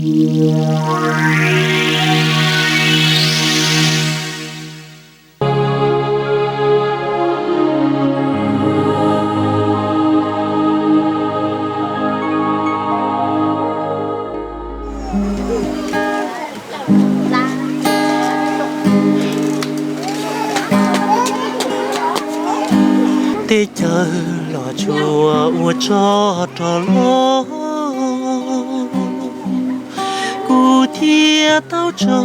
Teb chaws los tsuas ua tsov rog los, kuv thiaj tau tso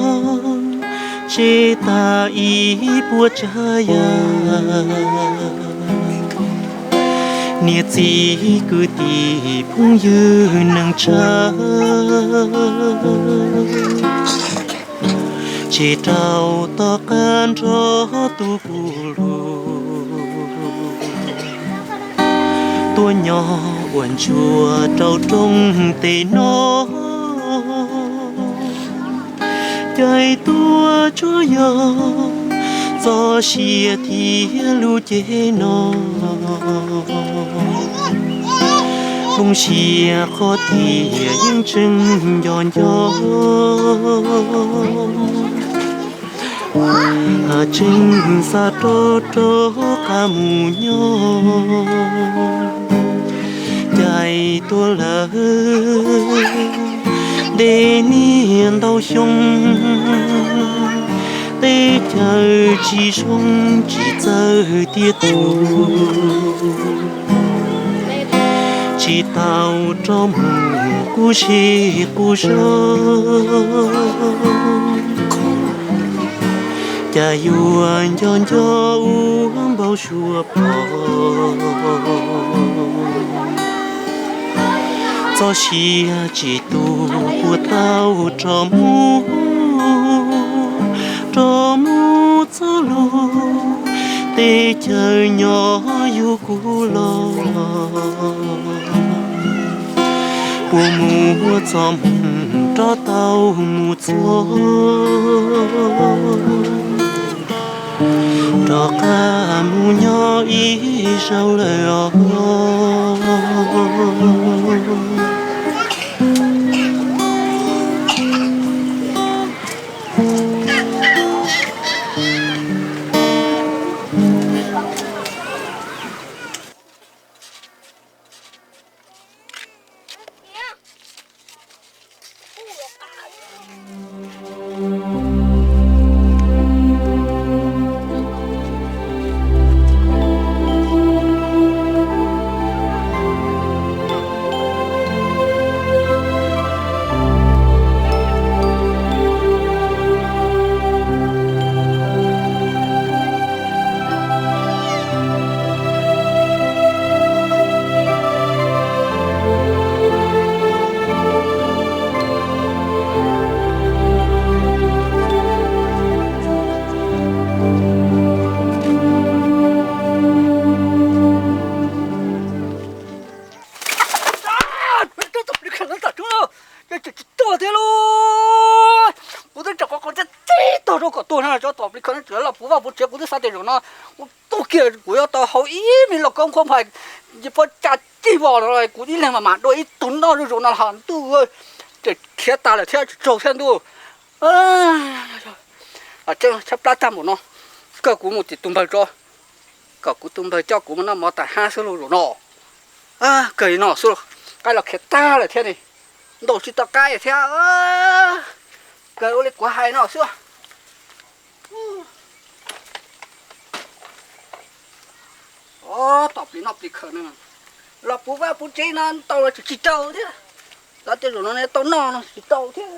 tseg tag ib puas tsav yam. Niam txiv kwv tij phooj ywg neej tsa, tseg rau tom qab nrog tus kuv lug tuaj nyob ua ntsuag rau rooj teb no. Cais tuaj tsuas yog txoj sia thiab lub cev no, poob siab qhov tias yeej tseem nco nco, tseem xav rov rov qab mus nyob. Cais tuaj lawm ntev niaj ntau xyoo, teb chaws tsis zoo tsis txawj tiag tiag, tsis tau rov mus qub zej qub zos. Cas yuav nco nco ua npau suav ploj, txoj sia tsis tu puas tau rov mus, rov mus txoj lug teb chaws nyob yug kuv los. Puas muaj txoj hmoo rov tau mus txog, rov qab mus nyob ib zaug lawm os. Tsis tuag thiab lauj. Kuv twb tseem qhov qhov tib tog rau kom tuag na, cov tom plis khaws no tseem los puv vaj puv tsev, kuv twb xav tias zaum no kuv tuag kiag kuv yuav tau haus ib me los koob qhuab phais, pob tsa cig vos no, kuv ib leeg mas mam dua ib tug noj zuj zus no los ntuj, tseem khiav tas lawm thiab, tsis tsaug thiab ntuj. Tshab plab tag npaum no, kawg kuv mus tim tus npawg tso, kom kuv tus npawg coj kuv mus noj mov tas hab xwb lauj zaum no. Kawg li no xwb, qaib los khiav tag lawm thiab ne, ntaus tsis tau qaib thiab. Kawg ua li kuv hais no xwb. Tom plis noj plis khaws no, los puv vaj puv tsev no ntau los tseem tsis tsaug thiab. Xav tias zaum no tau noj no tsis tau thiab.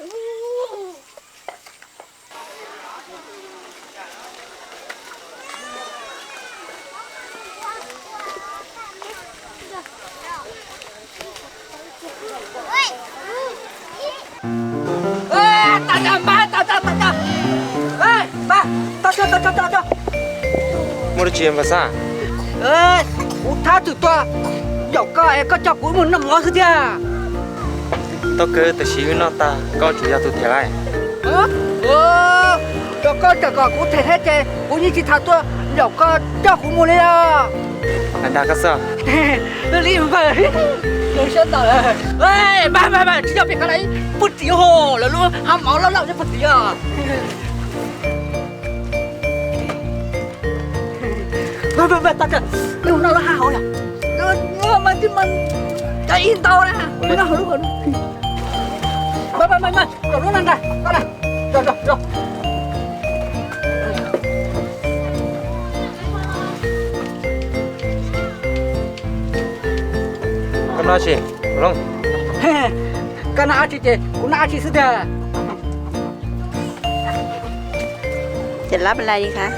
Muaj dab tsi npawg Xab? Kuv thab txwm tuaj yaum koj es koj coj kuv mus noj mov xwb thiab. Tau kawg, tam sim wb noj tag koj tseem yog tus them lawm. Yog koj tseem kom kuv them thiab ces kuv yeej tsis tham tuaj yaum koj coj kuv mus li os. Dag koj xwb. Li npawg. Siab ntawd. Mas mas mas, tsis yog pem qab lawm, puag tim hauv lawv lub hab mov loj loj thiab puag tim os. Mas mas mas, tag, lub no lub hab hauv yom. Mas mas, cov ib ntau na, lub no hauv lub hauv. Mas mas mas, lub no ntag. Koj noj dab tsi, Looj? Koj noj dab tsi ces kuv noj dab tsi xwb tiag. Ces lab li cas?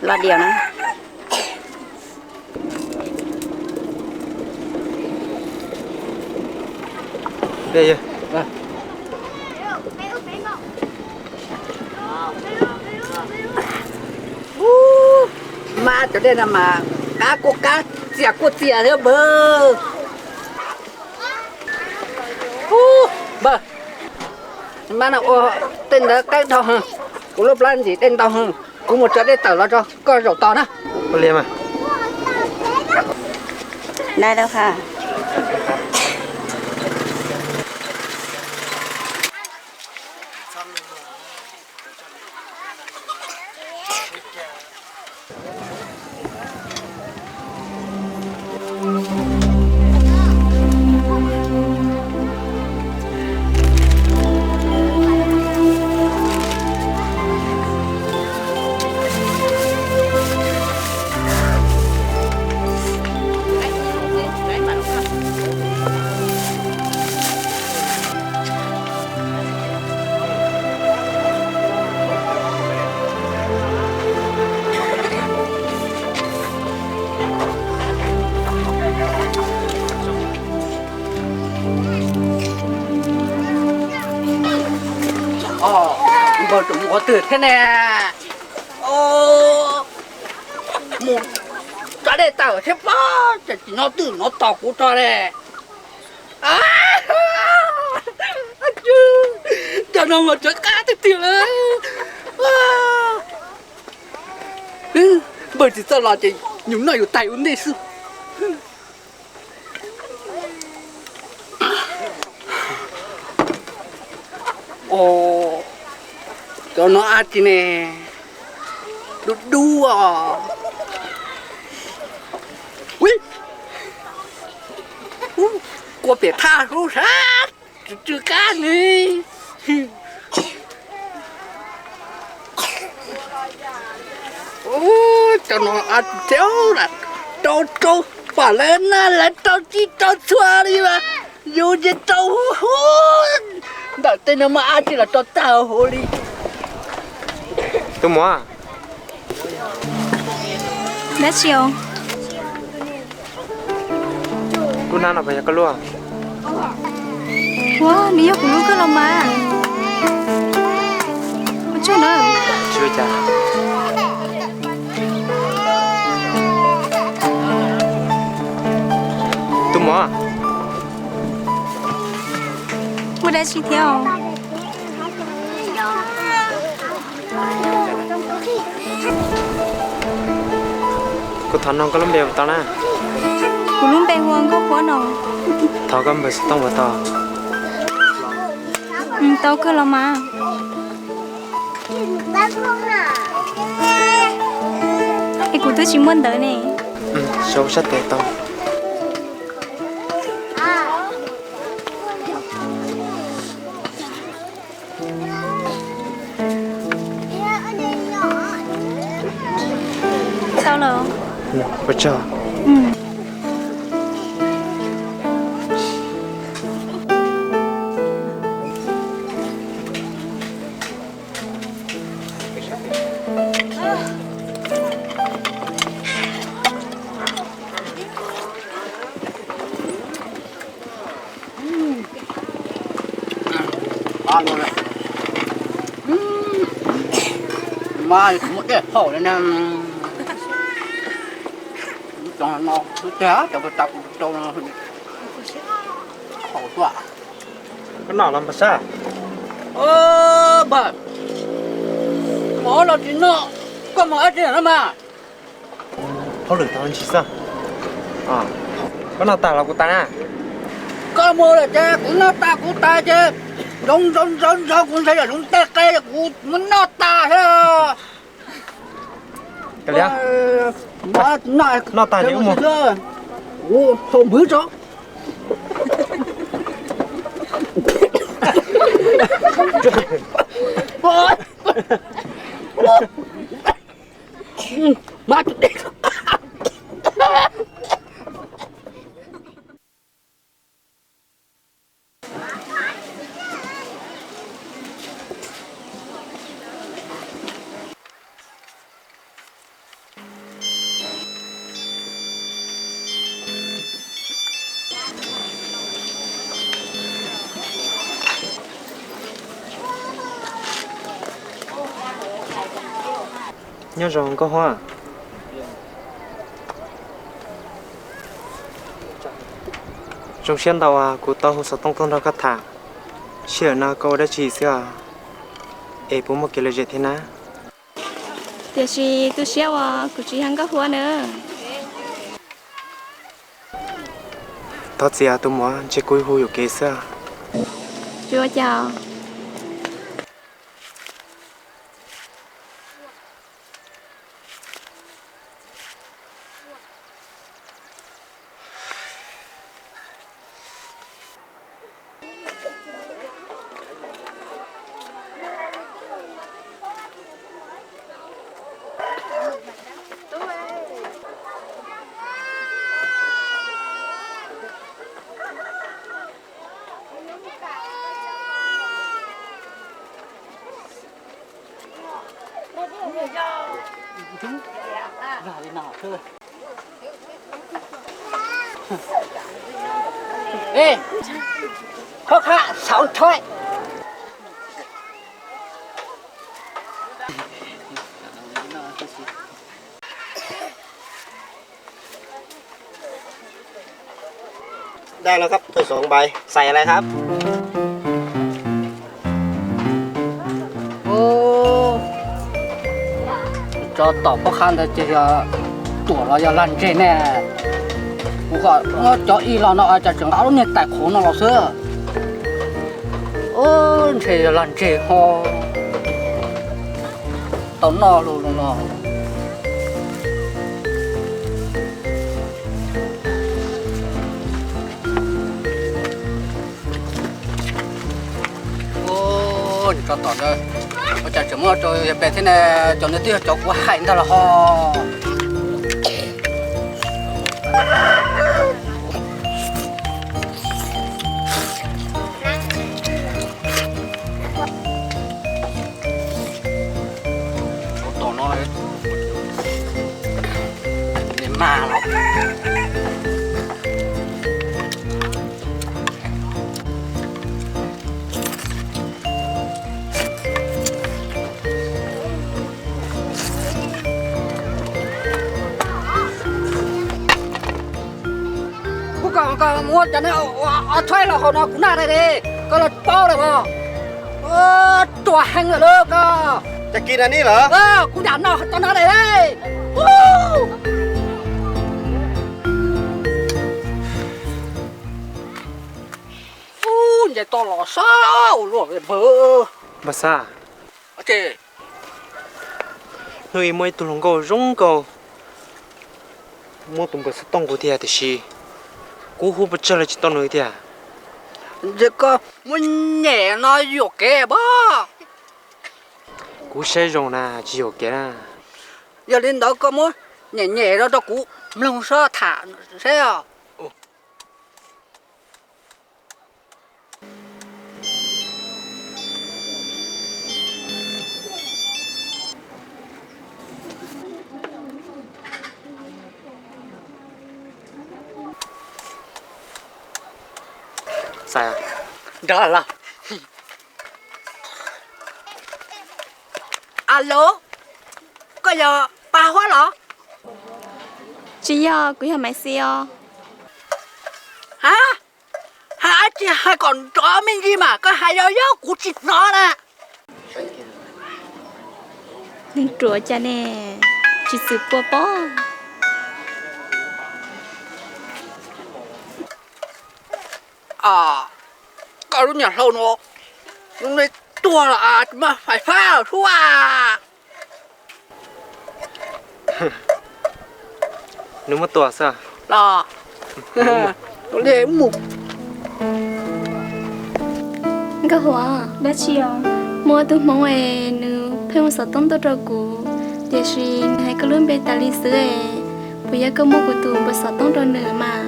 Los diam na. Mas cov dej no mas qab kuj qab, txias kuj txias thiab npawg. Npawg, mas no ua tej ntawd qab dhau heev, kuv lub plab ntxim dej ntau heev, kuv mus tso dej tawm los rau koj zaum tos na. Npawg, mus qhov twg thiab ne? Mus tso dej tawm thiab pob, cas tsis nyob twj ywm nov tos kuv tso ne. Cov no mas tseem qab tiag tiag lawm. Npawg tsis txawj los ces yus noj yus tais ua ntej xwb. Cov no dab tsi ne? Dub dub os. Kua pem thaj hub sab, tsw tsw qab li. Cov no dab tsi thiab, rau rau, pom lawv noj lawv rau txij rau txhua li mas yus ces rau huv huv. Ntawm tej no mas dab tsi los rau tag huv li. Tus muam, dab tsi os? Lub hnab no puas yog koj lub? Ua, nws yog kuv lub kawg los mas. Ua tsaug na. Tsis ua cas. Tus muam, ua dab tsi thiab os? Kuv thov nug koj lub npe puas tau na? Kuv lub npe hu ua Nkauj Puab no. Thov koj npawb xov tooj puas tau? Tau kawg los mas. Es kuv twb tsis muaj ntawv ne. Sau sab tes tau. Tau lawm. Ua tsaug. Mas kuv muaj dej haus li na. Cov no, cov tas kuv rau no haus tuaj. Koj noj los npawg Sab? Npawg, mov los tsis noj, koj mus dab tsi no mas? Hauj lwm tau ntsis xwb. Koj noj tas los kuv tas na. Koj mus lawm ces kuv noj tas kuv tas ces zoo zoo zoo zoo kuv ntshai yog zoo tej qe kuv muab noj tas thiab. Noj tas ces mus. Kuv thaum npwv tso. Nyob zoo nkauj Huab. Zoo siab ntau kuv tau hu xov tooj tuaj nrog koj tham. Sij hawm no koj ua dab tsi xwb os? Es puas muaj kev lom zem thiab na? Tiam sis tu siab uas kuv tsis yog nkauj Huab na. Thov txim tus muam, ntshe kuv hu yuam kev xwb. Tsis ua cas.ได้แล้วครับ ทั้งสองใบ ใส่อะไรครับ Tsov tom poj qab ntawd ces yog tuam los yog lag ntseg ne. Kuv kom muab cov ib los no cas tseem nqa lub niag tais qhuav no los xwb. Ntshe yog lag ntseg ho tau noj lus no. Tsov tom ntawd, ua cas tseem muab rau yawg pem thiab ne? Cov ntawd twb yog cov kuv hais ntag los ho. Tsov tom no, niag mag los. Kuv kom koj muab cov no ua ob txhiab los hauv no kuv noj dai li, koj los paub lawm mas. Ruam heev lawm lauj koj. Cas kis na ni lawm? Kuv nram no tau noj dai li. Ub, nce toj los sab ua luaj npawg. Npawg Xab, hnub ib muaj ib tug hluas nkauj zoo nkauj muab tus npawg xov tooj kuv tiag tiam sis kuv hu pes tsawg los tsis tau nws tiag. Ces koj muab nyem no yuam kev pab. Kuv saib zoo na tsis yuam kev na. Yog li ntawd koj muab nyem nyem no rau kuv mloog seb tham seb os. Nrog los. Alo, koj yog Paj Huab los? Tsis yog, kuv yog Maiv Xis os. Ha, hais dab tsi hais kom nrov me ntsis mas, koj hais yog yog kuv tsis hnov na. Neeg ruam cas ne, tsis txwm pua pob. Koj lub niag hlau no, nws tuag los tsis muaj fais fab suab. Nws muab tua xwb los? Nkauj Huab, dab tsi os? Muaj tus hmoob es nws pheej hu xov tooj tuaj rau kuv, tiam sis nws hais koj lub npe tas li xwb es, puas yog koj muab kuv tus npawb xov tooj rau nws mas?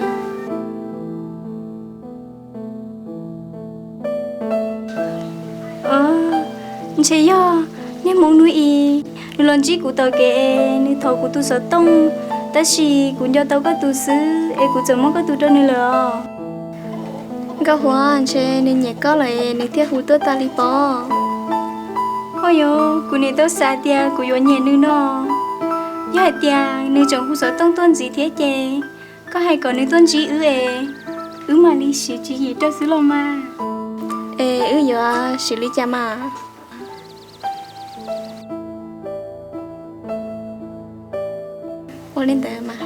Ntshe yog niag hmoob hnub i, nws los ntsib kuv tom kev es nws thov kuv tus xov tooj, tab sis kuv nco tau koj tus xwb es kuv txawm muab koj tus rau nws lawm os. Nkauj Huab, ntshe nws nyiam koj lawm es nws thiaj hu tuaj tas li pob. Ho yog kuv nim tau xav tias kuv yuav nyiam nws no. Yog hais tias nws tseem hu xov tooj tuaj ntxiv thiab ces koj hais kom nws tuaj ntsib wb es wb mam li siv tswv yim rau xwb los mas. Es wb yuav siv li cas mas? Ua li ntawd mas.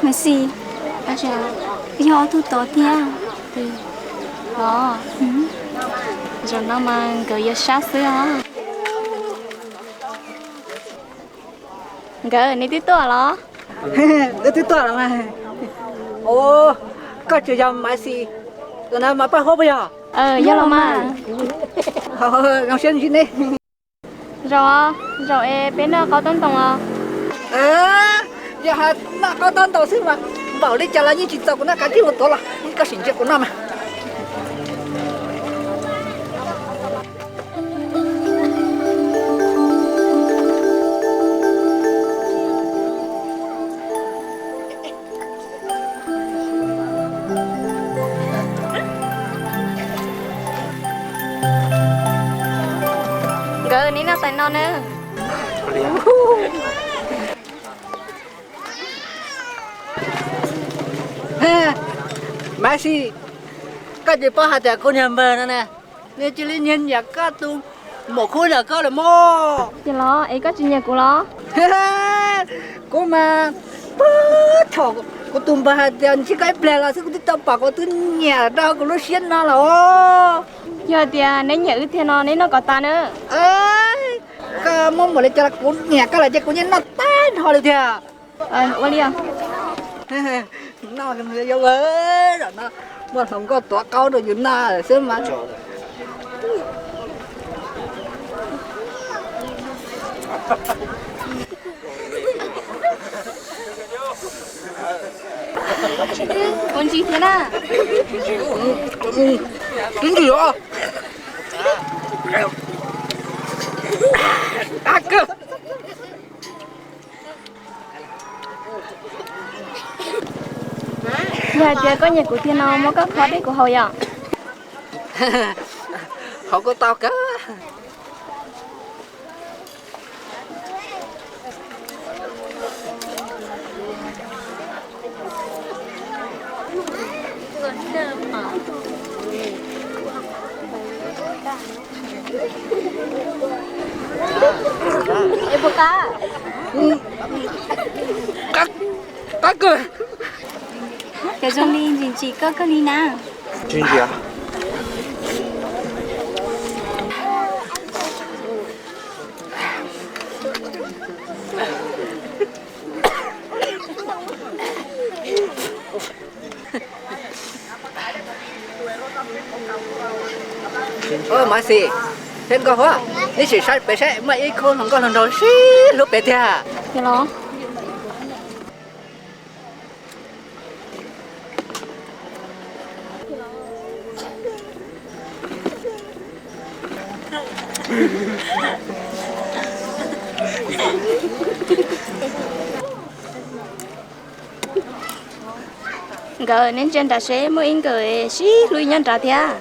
Mas xij, yog ob tug tod thiab. Os, zaum no mas nkawd yuav sab xwb os. Nkawd, neb twb tuaj los? Wb twb tuaj los mas. Os, koj tseem yog Maiv Xis tus na mas Paj Huab puas yog? Yog los mas. Zoo siab ntsib neb. Zaum, zaum es peb noj qaub taub ntoos os. Yog hais noj qaub taub ntoos xwb mas npaum li cas los yeej tsis txaus kuv noj, kav tsij mus tuav los koj sim ntsia kuv noj mas. Nkawd, neb noj tais no na. Maiv Xis, koj tsis paub hais tias kuv niag npawg no na, nws cia li nyiag nyiam koj tus muam khub yam koj lawm mog. Ces los es koj tsis nyiam kuv los? Kuv mas, puag thaum kuv tus npawg hais tias ntsib koj ib pliag los xwb kuv twb tau pom kuv twb nyiam rau kuv lub siab no los. Yog hais tias neb nyiam wb tiag no neb noj kom tas na. Koj muab npaum li cas los kuv nyiam koj lawm ces kuv yeej noj tag nrho li tiag. Ua li os. Noj, zaum no muaj hluas nkauj tuav qaub rau yus noj xwb mas. Ua ntsis thiab na. Twb ntsis os. Yog hais tias koj nyiam kuv tiag no muab koj khob dej kuv haus yom. Haus kuj tau kawg. Qab kawg. Cov zoo li ntsim ntsim koj kawg li na. Tsis ntsim. Maiv Xis thiab Nkauj Huab, neb sim saib pem saib muaj ib khub hluas nkauj hluas nraug sib hlub pem tiag. Nkawd, neb ntsia nrad seb muaj ib nkawd sib hlub nyob nrad thiab.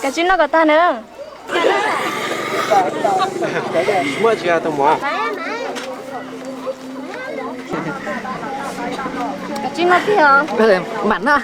Koj tsis noj kom tag na. Muaj tsis tau mov. Koj tsis noj tiag os. Mam noj.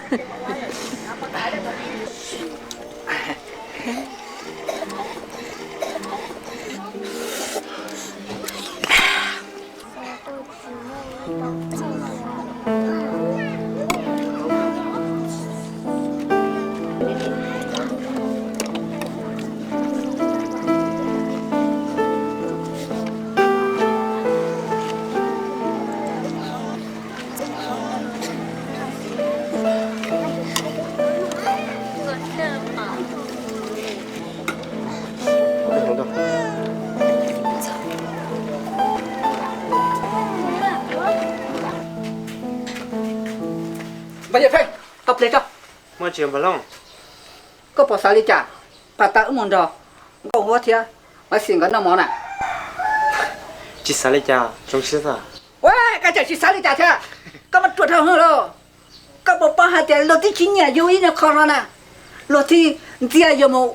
Npawg Yaj Pheej, tau ple tso. Muaj tsis Npawg Looj? Koj puas xav li cas? Pab tau wb mus nrog Nkauj Huab thiab Maiv Xis nkawd noj mov na. Tsis xav li cas, zoo siab xwb. Ua, koj tseem tsis xav li cas thiab? Koj muaj ruam dhau heev lauj. Koj puas paub hais tias luag twb tsis nyiam yus ib nyuag qho no na, luag thiaj ntxias yus mus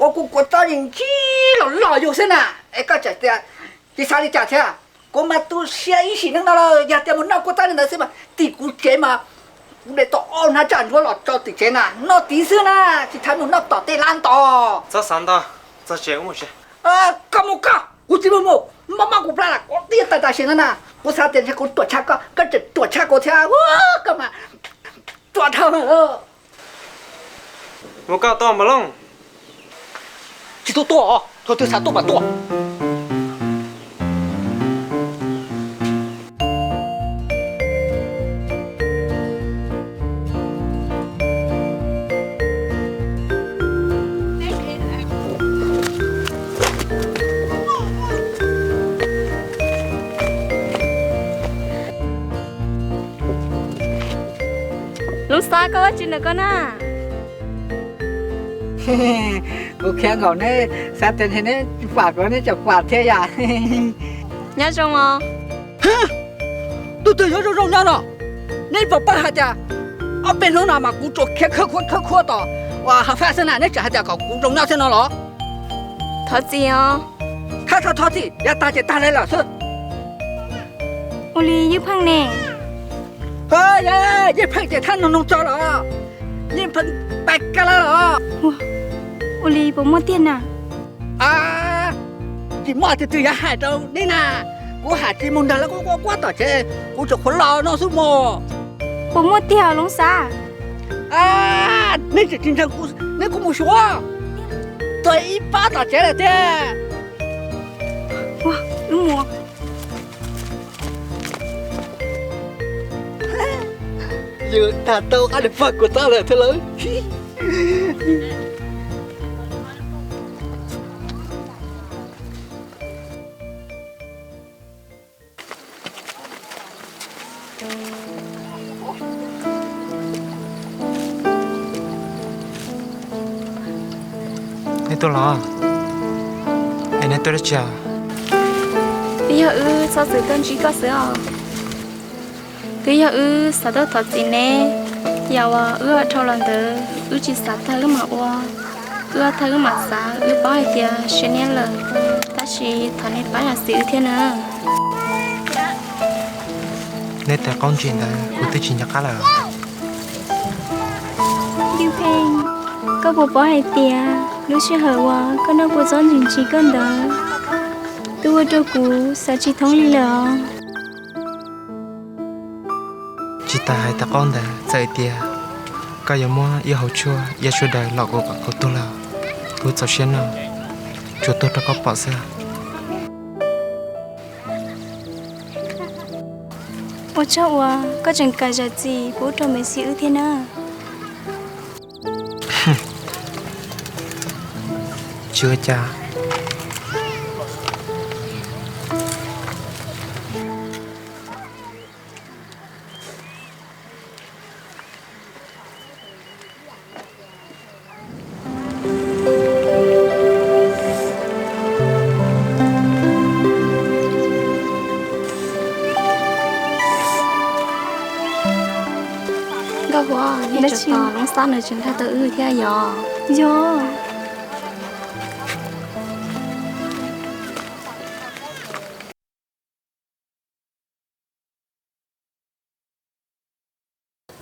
ua kuv kua txob ntsis los lom yus xwb na. Es koj tseem tias tsis xav li cas thiab? Kuv mas tu siab ib sim neej no lawm, yog tias mus noj kua txob li ntawd xwb mas tim kuv tsev mas kuv de tau ob hnab tsaj ntsuab los tso tim tsev na, noj tid xwb na, tsis txhob mus noj tom tej lab ntov. Txhob xav ntau, txog tsev wb mus tsev. Koj mus koj, kuv tsis mus mus, mob mob kuv plab lawm, kuv twb yuav tawm tam sim no na. Kuv xav tias ntshe kuv ruam tshaj koj, koj tseem ruam tshaj kuv thiab, koj mas ruam dhau. Mus koj tuaj Npawg Looj. Tsis tau tuaj, thaum twg xav tuaj mas tuaj. Lub Xab, koj ua tsi ntawm koj na? Kuv khiav nkaum neb, xav tias neb tsis pam kuv neb tseem pam thiab yom. Nyob zoo os. Tus twg yuav zoo zoo nyob no? Neb puas paub hais tias ob peb hnub no mas kuv tsuas khiav khawb khuab khawb khuab tom uas hav faj xwb na, neb tseem hais tias kom kuv zoo nyob thiab no los? Thov txim os. Thov thov thov txim, yav tag ces tag li lawm xwb. Ua li Yeej Pheej ne? Yeej Pheej ces thab noog noog tso los, Yeej Pheej pais kag lawm los. Ua li puas muaj tiag na? Tsis muaj, tus twg yuav hais rau neb na? Kuv hais tsis mus nrog lawv quaj quaj tom tsev, kuv tseem qhuav los no xwb mog. Puas muaj tiag Loob Xab? Neb tseem tsis ntseeg kuv, neb kuj mus suav, tuag ib pab tom tsev lawm tiag. Yus tag tau qab li pog kuv txob lawm thiab lawm. Neb tuaj los? Es neb tuaj dab tsi? Twb yog wb txhob txwm tuaj ntsib koj xwb os. Twb yog wb xav tuaj thov txim neb, yam uas wb ua dhau los ntawd wb tsis xav tag wb mam ua, wb ua tag wb mam xav, wb paub hais tias siab neb lawm, tab sis thov neb pab yam xwm wb thiab na. Neb tais qaub ntsis ntawd kuv twb tsis nco qab lawm. Yeej Pheej, koj puas paub hais tias lub sij hawm uas koj noj kua txob ntsis ntsis koj ntawd twb ua rau kuv xav tsis thoob li lawm os. Tsis tas hais tais qaub ntawd, txawm hais tias koj yuav muab ib hauv tshuaj ib suab daws los kuv kom kuv tuag los kuv txaus siab noj, tsuas tuag rau koj pom xwb. Ua tsaug uas koj tseem kam zam txim pub rau Maiv Xis wb thiab na. Tsis ua cas. Nkauj Huab, neb tseem tos Loob Xab nws tseem nrog tau wb thiab yog? Yog.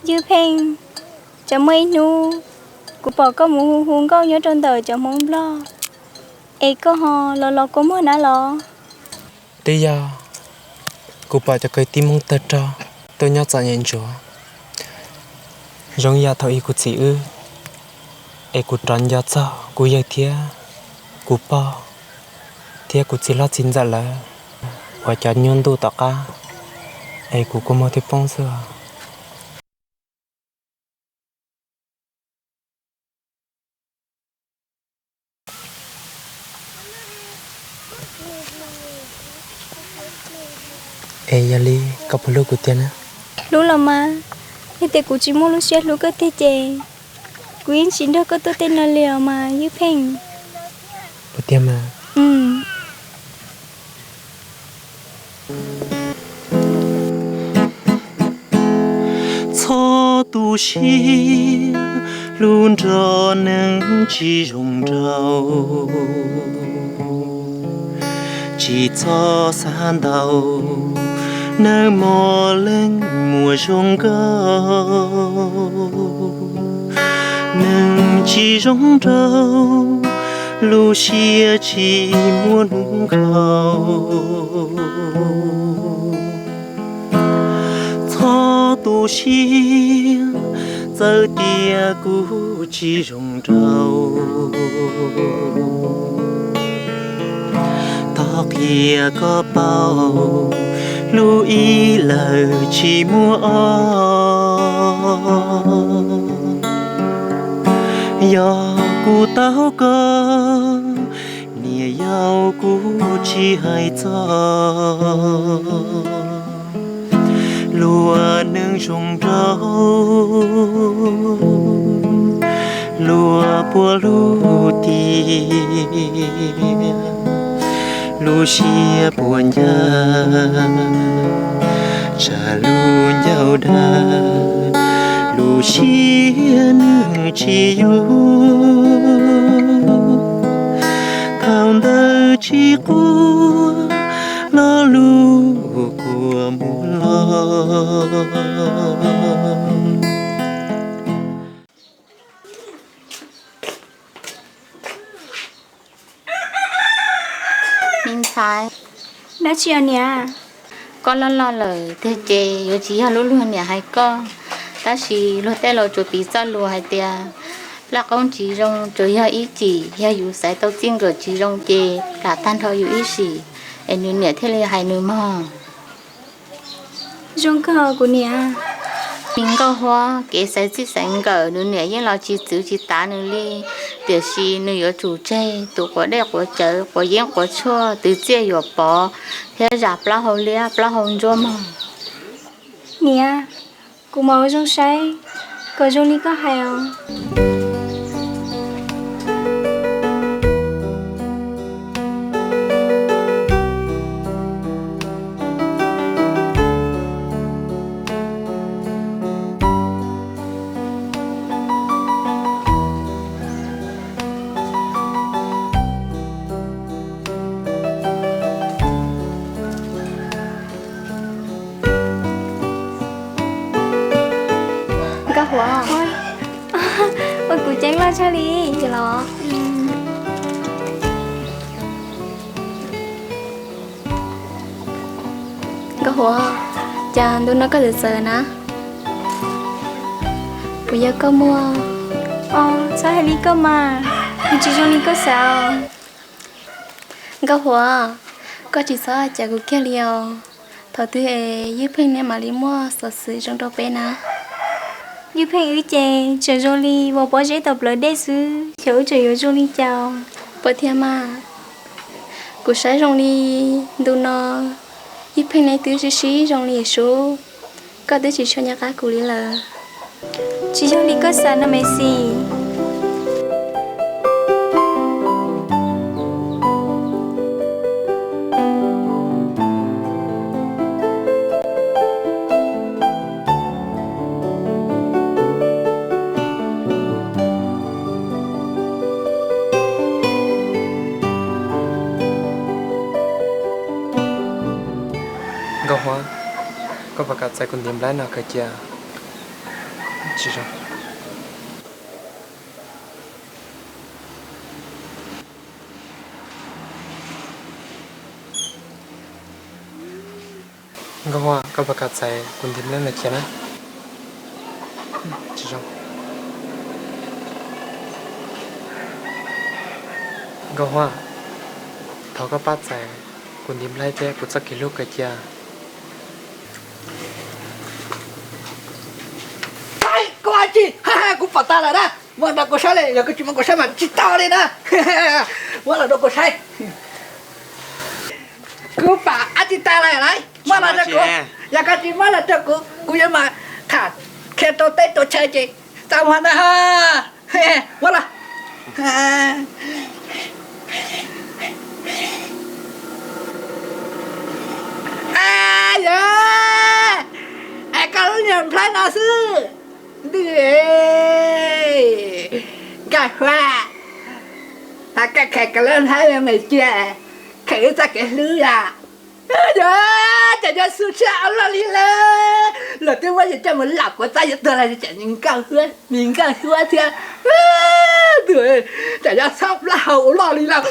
Ywj Pheej, tseem muaj ib hnub kuv pom koj mus hu hu nkauj nyob rau ntawm cov Hmoob Nplog, es koj ho los los kua muag na los? Twb yog kuv pom cov kwv tij Hmoob tawg rog tuaj nyob txom nyem ntsuav, zoo yam thaum ub kuv txiv wb, es kuv rov nco txog kuv yawg thiab kuv pog thiab kuv txiv hlob txiv ntxawm lawv uas cov nyuaj ntuj tom qab, es kuv kua muag twb poob xwb. Es yog li koj puas hlub kuv tiag na? Hlub los mas, yog tias kuv tsis muaj lub siab hlub koj tiag ces kuv yeej tsis nrog koj tuaj tej no li os mas Ywj Pheej. Ua tiag mas. Txhob tu siab, hlub nrog neeg tsis zoo nraug, tsis txhob xav ntau, nawb mog leej muam zoo nkauj. Neeg tsis zoo nraug, lub siab tsis muaj hnub nkaus. Txhob tu siab, txawm tias kuv tsis zoo nraug, thov qhia koj paub, hlub ib leeg tsis muaj ob. Yog kuv tau koj, niam yau kuv tsis hais txog. Luag neeg zoo nraug, luag puas hlub tiag? Lub siab puas ncaj, tsam lub ncauj dag, lub siab nws tsis yug. Thaum ntawd tsis quaj, lo lus kuj mus los. Me ntxhais, dab tsi os niam? Koj loj loj lawm tiag ces yuav tsis yog lub luag niam hais koj, tab sis luag tej laus tsuas piv txoj lus hais tias plaj qoob tsis zoo tsuas yog ib chim, yog yus xaiv tau txij nkawm tsis zoo ces lam tag nrho yus ib sim, es nws niam thiaj li hais nws mog. Zoo kawg kuv niam. Me Nkauj Huab, kev xaiv txij xaiv nkawm nws niam yeej los tsis txwv tsis tav nws li, tiam sis nws yuav tsum tseg tus quav dej quav cawv, quav yeeb quav tshuaj, twv txiaj yuam pov, thiab zam plaub hau liab plaub hau ntsuab mog. Niam, kuv mam ua zoo saib kom zoo li koj hais os. Nkauj Huab, ua kuv ceeb loj tshaj li los. Nkauj Huab, cas ntu no koj txawv txawv na? Puas yog koj muaj? Os, txhob hais li koj mas, kuv tsis zoo li koj xav os. Nkauj Huab, koj tsis txhob ua cas kuv kiag li os. Thaum twg es Ywj Pheej neb mam li muaj xov xwm zoo rau peb na? Ywj Pheej wb ces tseem zoo li vos pob zeb tau plawv dej xwb, xyov wb tseem yuav zoo li cas. Puas tiag mas? Kuv saib zoo li ntu no Ywj Pheej neb twb sib sib zoo li sub, koj twb tsis tshua nco qab kuv li lawm. Tsis yog li koj xav no Maiv Xis. Nkauj Huab, koj puas kam txais kuv ntiv nplhaib no kawm cia? Tsis zoo. Nkauj Huab, koj puas kam txais kuv ntiv nplhaib mus cia na? Tsis zoo. Nkauj Huab, thov koj pab txais kuv ntiv nplhaib thiab kuv txoj kev hlub cia. Koj ua dab tsi? Kuv pom tag lawm na. Muab rau kuv saib li, yog koj tsis muab kuv saib mas tsis tau li na. Muab los rau kuv saib. Kuv pom dab tsi tag lawm lauj? Muab los rau kuv. Yog koj tsis muab los rau kuv, kuv yuav mas tham qhia rau teb rau chaw ces tau mas na. Muab los. Yog, es koj lub niag nplhaib no xwb. Ntws, Nkauj Huab, koj khaws kuv lub nplhaib mus cia, khaws wb txoj kev hlub yom. Yog, cas yuav xu siab ua luaj li lawm. Luag twb muab yus coj mus lom kuv txob yuav tuag los cas me Nkauj Huab, me Nkauj Huab thiab. Ntws, cas yuav txhob plaub hau ua luaj li lawm.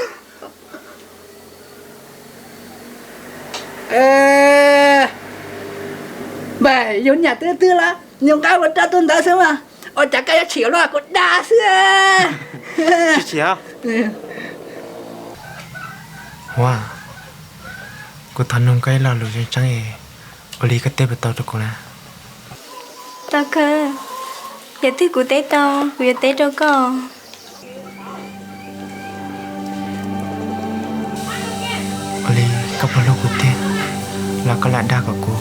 Mas yus niam twb twb los nyuam qhuav mus rau tus ntawd xwb mas, ua cas koj yuav tsim luaj kuv dag xwb. Huab, kuv thov nug koj ib lo lus tseeb tseeb es, ua li koj teb puas tau rau kuv na? Tau kawg, yog twg kuv teb tau kuv yuav teb rau koj. Ua li koj puas hlub kuv tiag, los koj lam dag kom kuv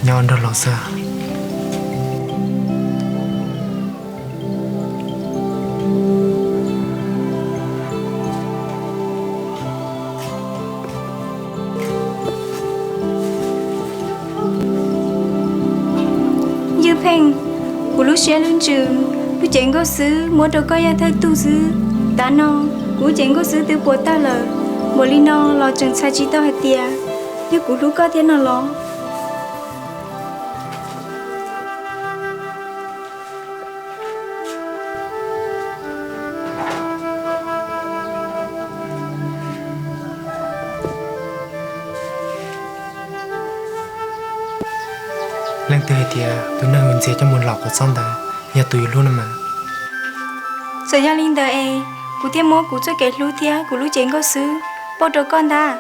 nyob ua nraug laus xwb? Ywj Pheej, kuv lub siab lub ntsws, lub cev nkauj xwb muab rau koj yog thawj tug xwb. Tav no kuv lub cev nkauj xwb twb puas tag lawm, npaum li no los tseem txhais tsis tau hais tias yog kuv hlub koj thiab no los? Leej twg hais tias tus neeg uas ntxias coj mus lom quav txob ntawd yog tus yus hlub no mas? Txawm yog li ntawd es kuv thiaj muab kuv txoj kev hlub thiab kuv lub cev nkauj xwb pauj rau koj ntag.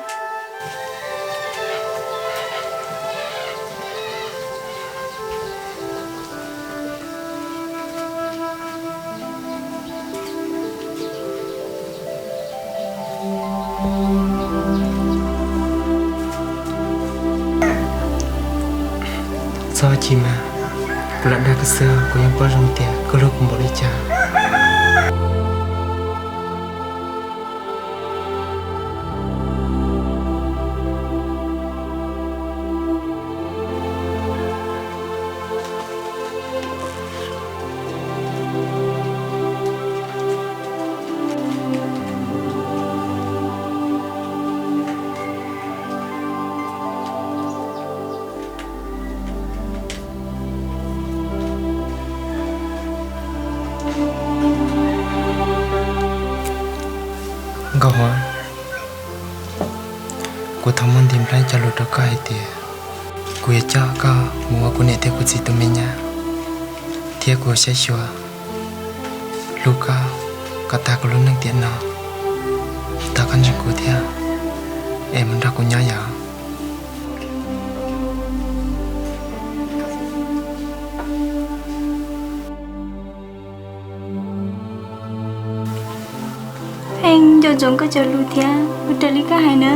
Txhob chim mas, kuv lam dag koj xwb, kuv yeej paub zoo tias koj hlub kuv npaum li cas. Nkauj Huab, kuv thov muab ntiv nplhaib cog lus rau koj hais tias kuv yuav coj koj mus ua kuv niam thiab kuv txiv tus me nyab, thiab kuv saib xyuas hlub koj kom tag kuv lub neej tiam no. Thov koj ntseeg kuv thiab es mus nrog kuv nyob yom. Pheej nco ntsoov koj cov lus thiab ua raws li koj hais na.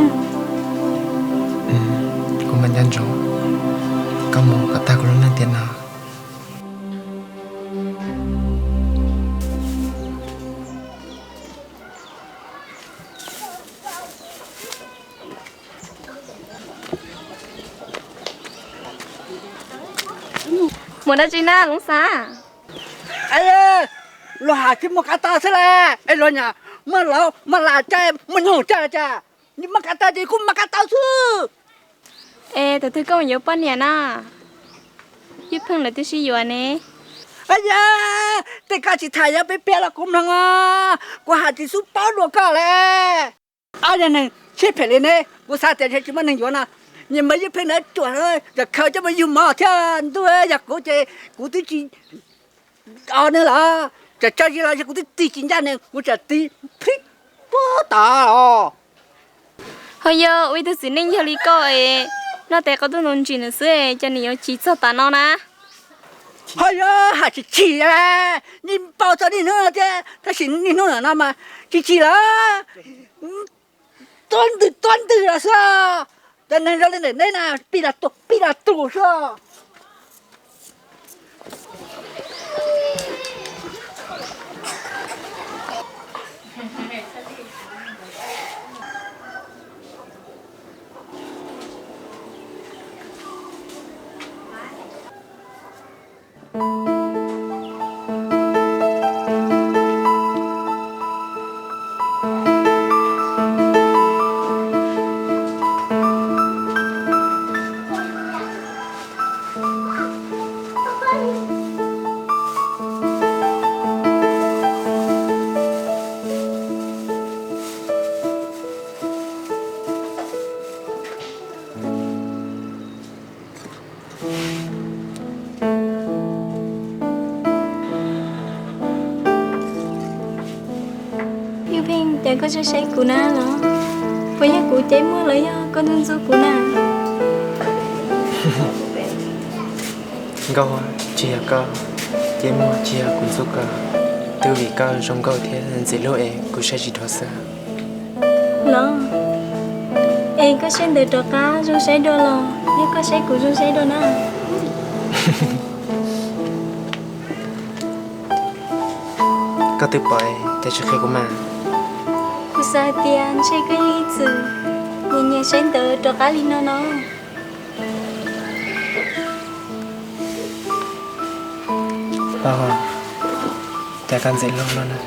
Kuv mam nco ntsoov, koj mus kom tag kuv lub neej tiam no. Mus dab tsi na Loob Xab? Luag hais tias mus kav tau xwb las, es luag nyam maj laus maj lam caij maj nyoog caij cas, maj kav tau ces kuj maj kav tau xwb. Es thaum twg koj yuav poj niam na? Ywj Pheej lawv twb sib yuav ne. Pab yawg, tej koj tsis tham yog peb peb los kuv mloog os, kuv hais tsis xub paub dua koj li. Ob yog neeg siab phem li ne, kuv xav tias ntshe tsis muaj neeg yuav no. Nyias mas yeej pheej nrov ruam, yog khaws coj mus yug mov thiab ntuj, yog kuv ces kuv twb tsis o nws los, tsam tso zis los kuv twb tig tsis ncaj nws, kuv tsam tig plib puag tod os. Ho yog ua ib tug txiv neej yog li koj es noj tes qau tuaj ntoo ntsis nws xwb es cas nws yuav chim txog tav no na? Ho yog hais tsis chim, yeej npau txog niaj hnub no thiab, tab sis niaj hnub no mas tsis chim lawm, tuab ntwg tuab ntwg los xwb. Cov neeg zoo li ntawm neb na pib los tuag pib los tuag xwb. Yus Pheej, cas koj tseem saib kuv na los? Puas yog kuv cev muag los yog koj ntxub ntxub kuv na? Nkauj, tsis yog koj cev muag, tsis yog kuv ntxub koj, twb vim koj zoo nkauj thiab ntxim hlub es kuv saib tsis dhau xwb. Los, es koj saib ntawd rov qab zoo saib dua los yog koj saib kuv zoo saib dua na? Koj twb pom es cas tsis qhia kuv mas? Kuv xav hais tias ntshe koj yeej ib txwm nyiam nyiam saib ntawd rov qab li no no. Paj Huas, cas koj ntxim hlub luaj na.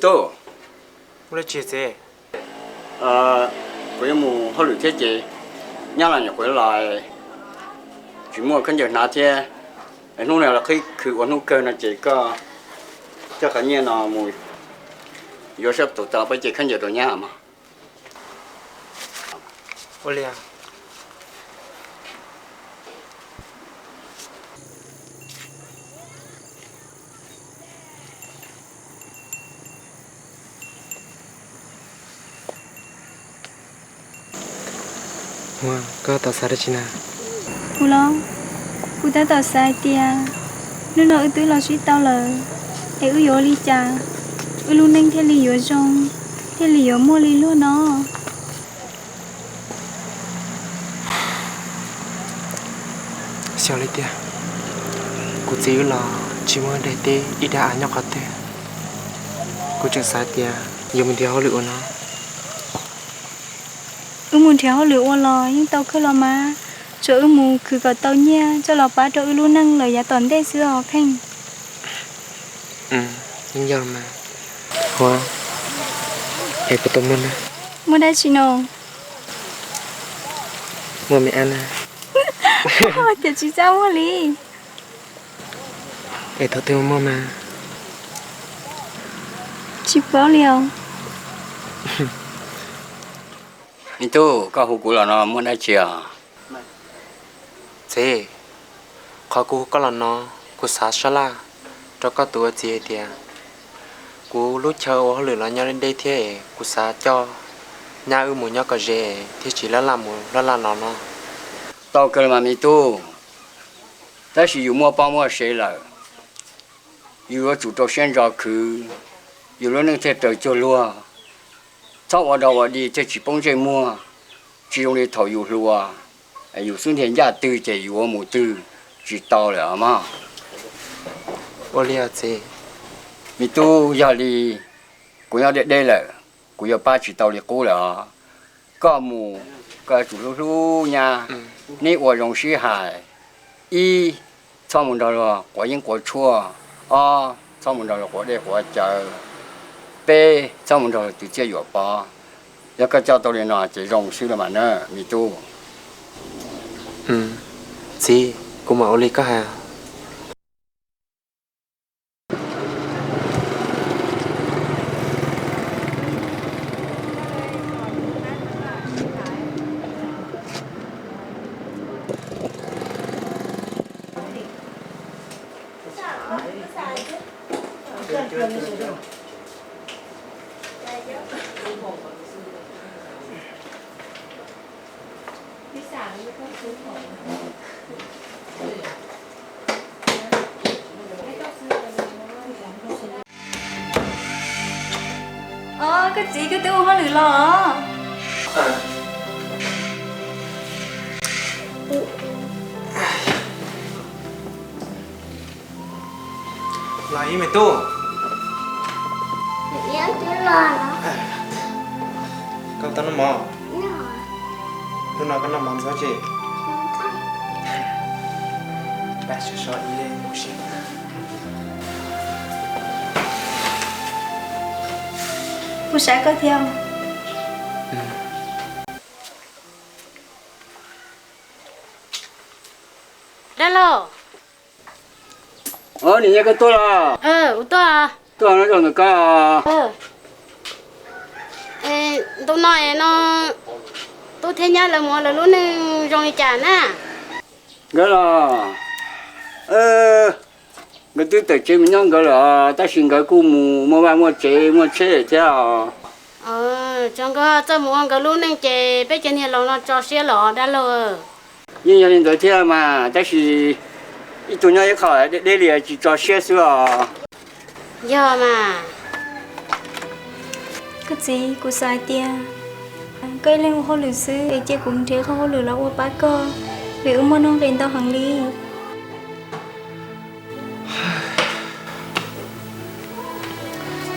Tub, kuv yuav mus hauj lwm thiab ces nyab los nyuam qhuav los, tsis muaj khaub ncaws hnav thiab. Hnub no los qhib khw ua hnub kawg no ces koj coj qhov nyiaj no mus yuav sab thaum tas peb ces khaub ncaws rau nyab mog. Ua li. Huas, koj tau xav dab tsi na? Kuv los, kuv tab tom xav hais tias hnub no wb twb los sib tau lawm, es wb yuav ua li cas wb lub neej thiaj li yuav zoo, thiaj li yuav muaj li luag no? Xyov li tiag, kuv txiv wb los tsis muaj daim teb ib daim av nyob qhov twg. Kuv tseem xav tias yuav mus nrhiav hauj lwm ua no. Wb mus nrhiav hauj lwm ua los yeej tau kawg los mas, tsuas wb mus khwv kom tau nyiaj coj los pab rau wb lub neej lawm yav tom ntej xwb os Pheej. Yeej yog mas. Huas, es puas tau muaj na? Muaj dab tsi no? Muaj me ab na. Tias tsis txaj muag li. Es thaum twg muaj mas? Tsis paub li os. Me tub, koj hu kuv los no muaj dab tsi os? Txiv, qhov kuv hu koj los no, kuv xav sab laj rau koj tus ua txiv hais tias kuv lub chaw ua hauj lwm los nyob deb deb thiab es kuv xav coj nyab wb mus nyob kom ze thiaj tsis laj laj mus laj laj los no. Tau kawg mas me tub, tab sis yus muaj poj muaj sev lawm, yus yuav tsum rau siab ntso khwv, yus lub neej thiaj raws cuag luag. Txhob ua dog ua dig thiaj tsis poob ntsej muag, tsis zoo li thaum yus hluas, yus xub ntiag ncaj twg ces yus ua mus twg tsis tau lawm os mog. Ua li os txiv. Me tub, yog li kuv nyob deb deb lawm, kuv yuav pab tsis tau li qub lawm os. Koj mus, koj yuav tsum hlub hlub nyab, neb ua zoo sib hais. Ib, txhob mus nrog luag quav yeeb quav tshuaj. Ob, txhob mus nrog luag quav dej quav cawv. Peb txhob mus nrog tus Tsiaj Yuam pov. Yog koj coj tau li no ces zoo xwb los mas na me tub. Txiv, kuv mam ua li koj hais. Os, koj txiv, koj twb ua hauj lwm los? Los ib me tub. Koj tau noj mov? Hnub no koj noj mov ntxov tsis? Pab so so ib leeg mus seb. Kuv saib koj thiab. Dab laug. Nim no koj tuaj los? Tuaj no, zoo ntawm koj. Ntu no no, tub thiab nyab lawv mus ua lawv lub neej zoo li cas na? Nkawd los, nkawd twb tawm tsev mus nyob nkawd lawm, tab sis nkawd kuj mus muaj vaj muaj tsev muaj tsheb thiab os. Tso nkawd txawj mus ua nkawd lub neej ces peb cov niag laus no tso siab los dab laug. Yeej yog li ntawd thiab mas, tab sis ib tug nyob ib qho deb deb li tsis tso siab xwb os. Yog mas. Koj txiv, kuv xav hais tias koj ib leeg ua hauj lwm xwb es cia kuv nrhiav qhov hauj lwm los ua pab koj, vim wb muaj nuj nqis ntau heev li.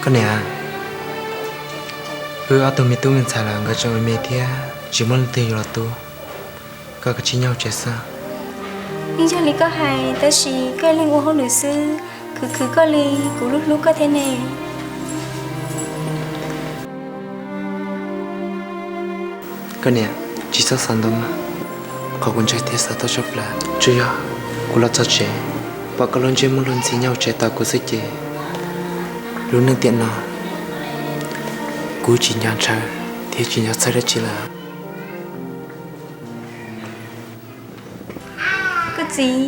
Koj niam, wb ob tug me tub me ntxhais los nkawd tseem me me thiab tsis muaj leej twg yuav los tu, koj kav tsij nyob hauv tsev xwb. Yeej yog li koj hais, tab sis koj ib leeg ua hauj lwm xwb, khwv khwv koj li, kuv hlub hlub koj thiab ne. Koj niam, tsis txhob xav ntau mas, qhov kuv ntshai thiab xav tau tshaj plaws tsuas yog kuv los txog tsev, pom koj lub ntsej muag luag ntxhi nyob hauv tsev tos kuv xwb ces lub neej tiam no kuv tsis nco ntshaw thiab tsis nco txhawj dab tsi lawm. Koj txiv,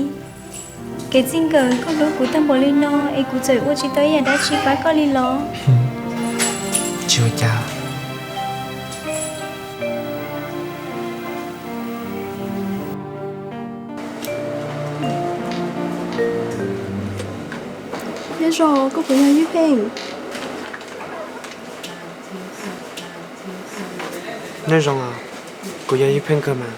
kev txij nkawm koj hlub kuv tag npaum li no es kuv txawm ua tsis tau ib yam dab tsi pab koj li los? Tsis ua cas. Nyob zoo, koj puas yog Ywj Pheej? Nyob zoo, kuv yog Ywj Pheej kawg mas.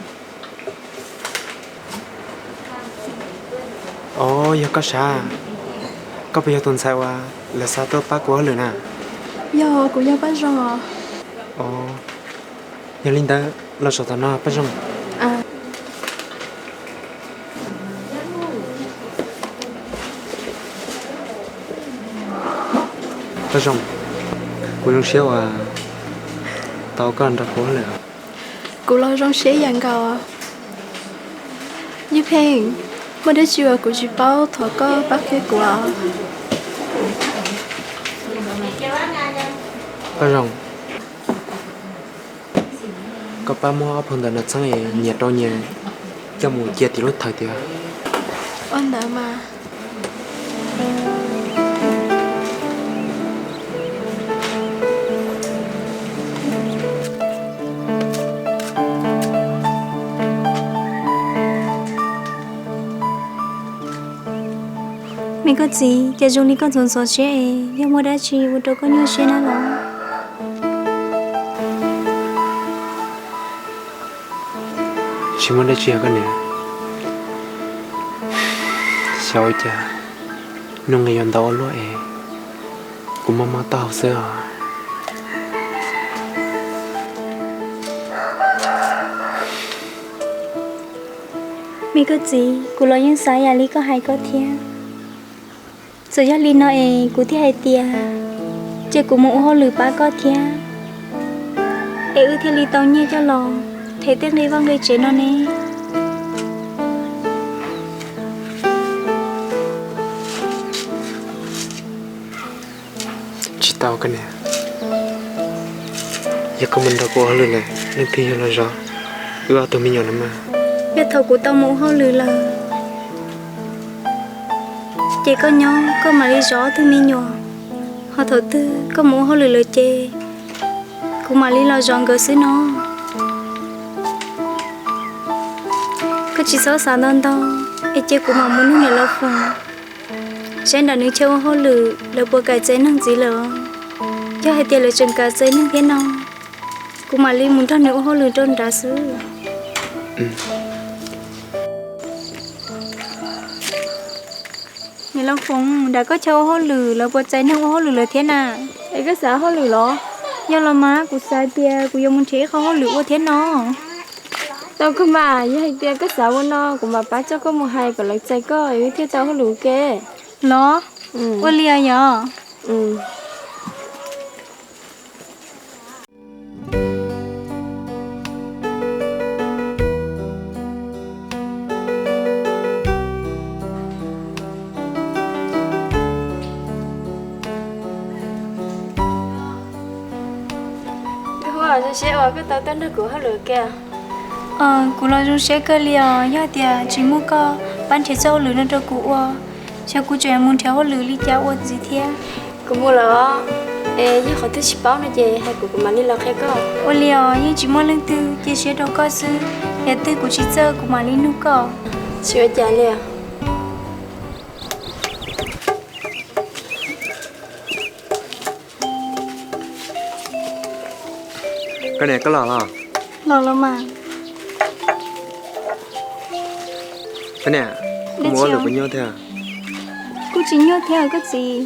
Os, yog koj sav, koj puas yog tus ntxhais uas lawv xa tuaj pab kuv hauj lwm na? Yog, kuv yog Paj Zoo. Os, yog li ntawd los zaum tom no Paj Zoo. Paj Zoo, kuv zoo siab uas tau koj nrog kuv hauj lwm. Kuv los zoo siab ib yam nkaus. Ywj Pheej, muaj dab tsi uas kuv tsis paub thov koj pab qhia kuv os. Paj Zoo, koj pab muab ob phau ntawv no txheeb es nyias rau nyias coj mus cia tim lub thawv tias. Ua ntawd mas. Me koj txiv, cas zoo li koj ntxhov ntxhov siab es yog muaj dab tsi ua rau koj nyuaj siab na los? Tsis muaj dab tsi os koj niam. Xyov ua cas nuj nqis yuav ntau ua luaj es kuv mob mob taub hau xwb os. Me koj txiv, kuv los yeej xav yam li koj hais ko thiab. Txawm yog li no es kuv thiaj hais tias ces kuv mus ua hauj lwm pab koj thiab, es wb thiaj li tau nyiaj coj los them tej nqi vaj nqi tsev no ne. Tsis tau koj niam, yog koj mus nrog kuv ua hauj lwm lawm leej twg yuav los zov wb ob tug me nyuam no mas? Yog thaum kuv tau mus ua hauj lwm lawm, ces koj nyob koj mam li zov ob tug me nyuam, ho thaum twg koj mus ua hauj lwm lawm ces kuv mam li los zov nkawd xwb no. Koj tsis txhob xav ntau ntau, es cia kuv mam mus nug niam laus Foom saib nram nws chaw ua hauj lwm lawv puas kam txais neeg ntxiv lawm. Yog hais tias lawv tseem kam txais neeg thiab no, kuv mam li mus nrog nws ua hauj lwm rau nrad xwb. Niam laus Foom, nram koj chaw ua hauj lwm lawv puas txais neeg ua hauj lwm lawm thiab na? Es koj xav hauj lwm los? Yog los mas, kuv xav tias kuv yuav mus nrhiav ib qho hauj lwm ua thiab no. Tau kawg mas, yog hais tias koj xav ua no kuv mam pab coj koj mus hais kom lawv txais koj es thiaj tau hauj lwm ua ke. Los? Ua li os yog. Zoo siab uas koj tau tuaj nrog kuv hauj lwm ke. Kuv los zoo siab kawg li os, yog tias tsis muaj koj pab nrhiav txoj hauj lwm no rau kuv ua, xyov kuv tseem mus nrhiav hauj lwm li cas ua ntxiv thiab. Kuv mus lawm os, es yog qhov twg tsis paub no ces hais kuv, kuv mam li los qhia koj. Ua li os, yeej tsis muaj leej twg cia siab rau koj xwb, yog twg kuv tsis txawj kuv mam li nug koj. Tsis ua cas li. Koj niam, koj los los? Los los mas. Koj niam, kuv mus ua hauj lwm puas nyuaj thiab? Kuj tsis nyuaj thiab koj txiv,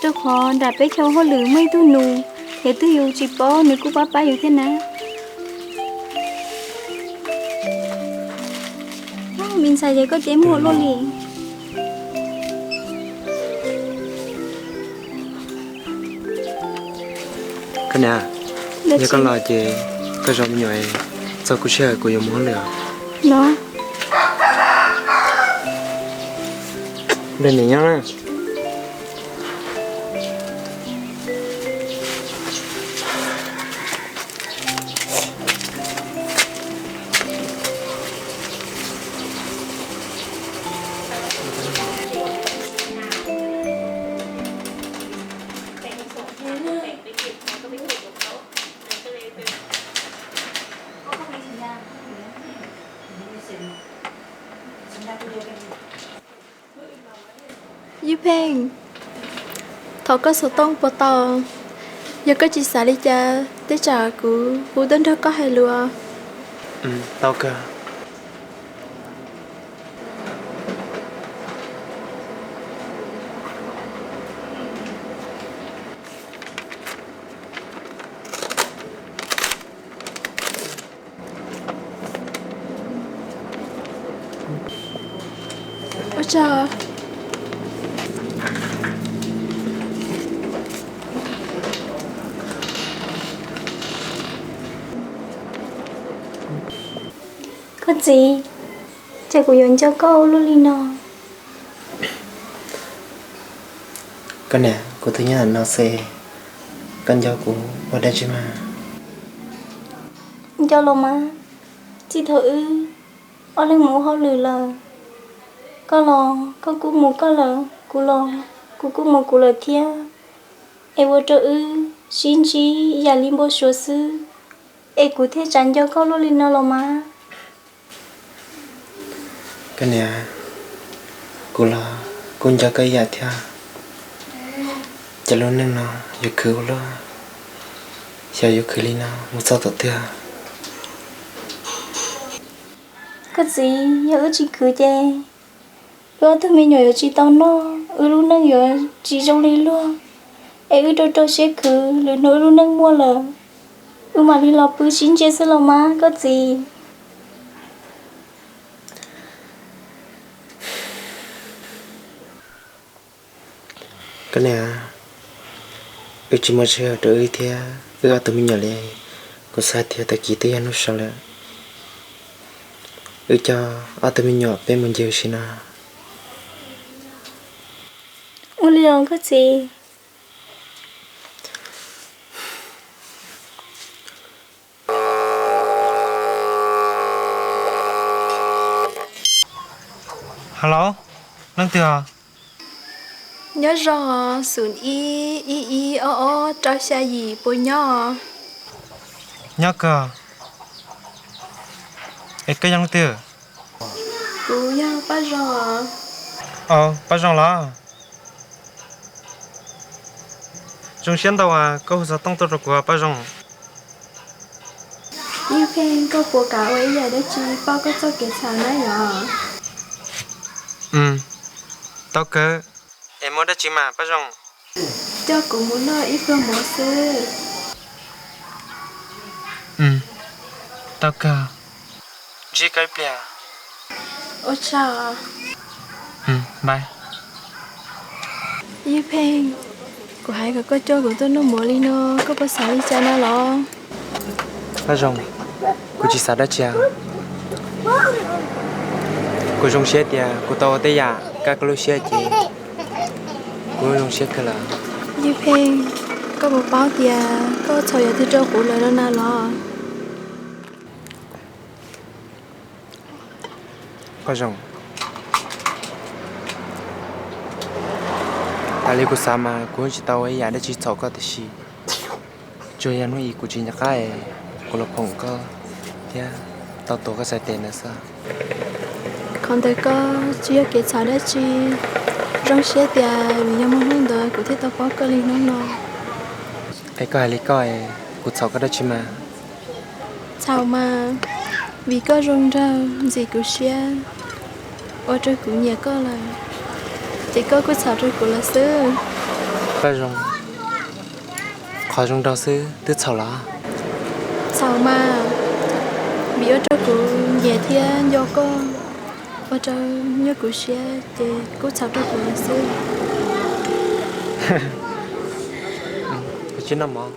rau qhov nram peb chaw ua hauj lwm muaj ib tug nus, yog twg yus tsis paub nws kuj pab pab yus thiab na. Me ntxhais, ces koj txawj muag luaj li. Koj niam, yog koj los ces koj zov me nyuam, txog kuv sij hawm kuv yuav mus hauj lwm. Nrog niam nyob na. Yij Pheej, thov koj xov tooj puas tau? Yog koj tsis xav li cas, tej zaum kuv hu tuaj nrog koj hais lus. Tau kawg. Ua tsaug. Koj txiv, ces kuv yuav nco koj ua luaj li no. Koj niam, kuv twb nyob no xwb, koj nco kuv ua dab tsi mas? Nco los mas, txij thaum wb ob leeg mus ua hauj lwm lawm, koj los koj kuj mus koj lawm, kuv los kuv kuj mus kuv lawm thiab, es ua rau wb sib ntsib yam li npau suav xwb, es kuv thiaj tseem nco koj luaj li no los mas. Koj niam, kuv los kuj nco koj ib yam thiab. Ces lub neej no yuav khwv ua luaj, xyov yuav khwv li no mus txog thaum twg. Koj txiv, yog wb tsis khwv ces wb ob tug me nyuam yuav tsis tau noj, wb lub neej yuav tsis zoo li luag. Es wb rau rau siab khwv, lwm hnub wb lub neej muaj lawm, wb mam li los pw sib ntsia xwb los mas koj txiv. Koj niam, Wb tsis muaj sij hawm rau wb thiab wb ob tug me nyuam li. Kuv xav tias tag kis twb yog hnub sau lawm, wb coj ob tug me nyuam peb mus ncig ua si no. Ua li os koj txiv. Hello, leej twg os? Nyob zoo os, xum ib ib ib ob ob rau xya yim puas nyob? Nyob kawg. Es koj yog leej twg? Kuv yog Paj Zoo. Au, Paj Zoo los? Zoo siab ntau as, koj hu xov tooj tuaj rau kuv Paj Zoo. Ywg Pheej, koj puas kam ua ib yam dab tsi pauj koj txoj kev txhaum na yom? Tau kawg. Es muaj dab tsi mas Paj Zoo? Coj kuv mus noj ib pluag mov xwb. Tau kawg. Ntsib koj ib pliag. Ua tsaug. Ywg Pheej, kuv hais kom koj coj kuv tuaj noj mov li no, koj puas xav li cas na los? Paj Zoo, kuv tsis xav dab tsi. Kuv zoo siab tias kuv tau ua tej yam kaj koj lub siab ces kuv zoo siab kawg lawm. Ywg Pheej, koj puas paub tias koj txhaum yam twg rau kuv lawm no na los? Paj Zoo, tas li kuv xav mas kuv tsis tau ua ib yam dab tsi txhaum koj tiam sis tsuas yog hnub ib kuv tsis nco qab es kuv los phoom koj thiab tau tuav koj txhais tes ntawd xwb. Qhov ntawd koj tsis yog kev txhaum dab tsi. Zoo siab tias vim yog muaj hnub ntawd kuv thiaj tau paub koj li hnub no. Es koj hais li koj es kuv txhaum koj dab tsi mas? Txhaum mas, vim koj zoo nraug ntxim kuv siab, ua rau kuv nyiam koj lawm, ces koj kuj txhaum rau kuv lawm xwb. Paj Zoo, qhov zoo nraug xwb twb txhaum los? Txhaum mas, vim ua rau kuv nyiam thiab nco koj, ua rau nyob kuv siab ces kuj txhaum rau kuv lawm xwb. Tsis noj mov.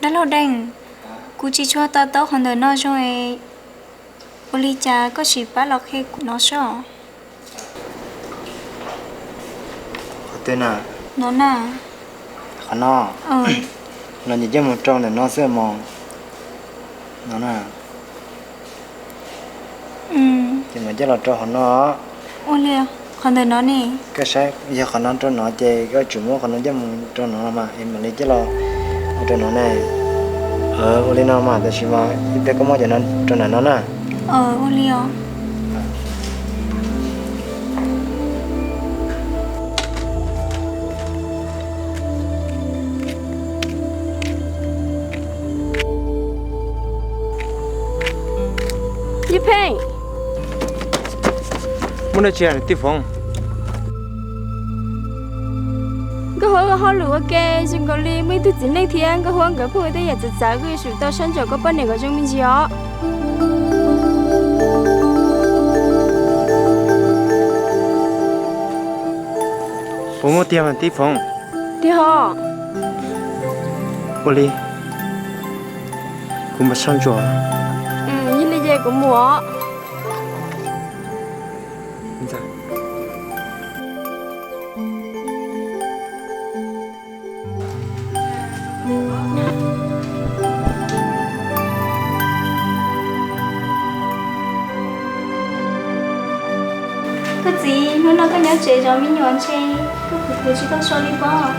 Dab laug Deej, kuv tsis tshua to taub qhov ntawm no zoo es, ua li cas koj sim pab los qhia kuv no soj? Qhov twg na? No na. Qhov no. Los nyiam coj mus rau ntawm no xwb mog. No na. Ces mam coj los rau hauv no. Ua li, qhov ntawm no ne? Koj saib yog qhov no rau no ces koj tsum muab qhov no coj mus rau no mas es mam li coj los ua rau no ne. Ua li no mas tam sim mas ib pliag koj muab cov no rau nram no na. Ua li os. Ywg Pheej. Muaj dab tsi Tij Foom? Nkauj Huab ua hauj lwm ua ke zoo nkaus li muaj ib tug txiv neej thiab Nkauj Huab nkawd pheej ua tej yam txawv txawv, koj yuav tsum tau saib ntsoov koj poj niam kom zoo me ntsis os. Puas muaj tiag mas Tij Foom? Tiag ho. Ua li, kuv mam saib ntsoov. Yog li ces kuv mus os. Koj txiv, hnub no koj nyob tsev zov me nyuam ntshe koj kuv kuv tsis tau so li pob.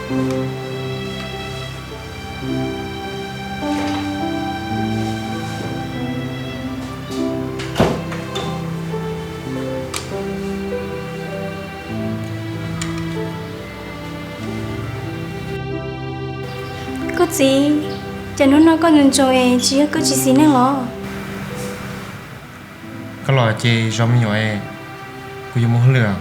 Koj txiv, cas hnub no koj ntsoos ntsoos es tsis yog koj tsis xis neej los? Koj los ces zov me nyuam es kuv yuav mus hauj lwm.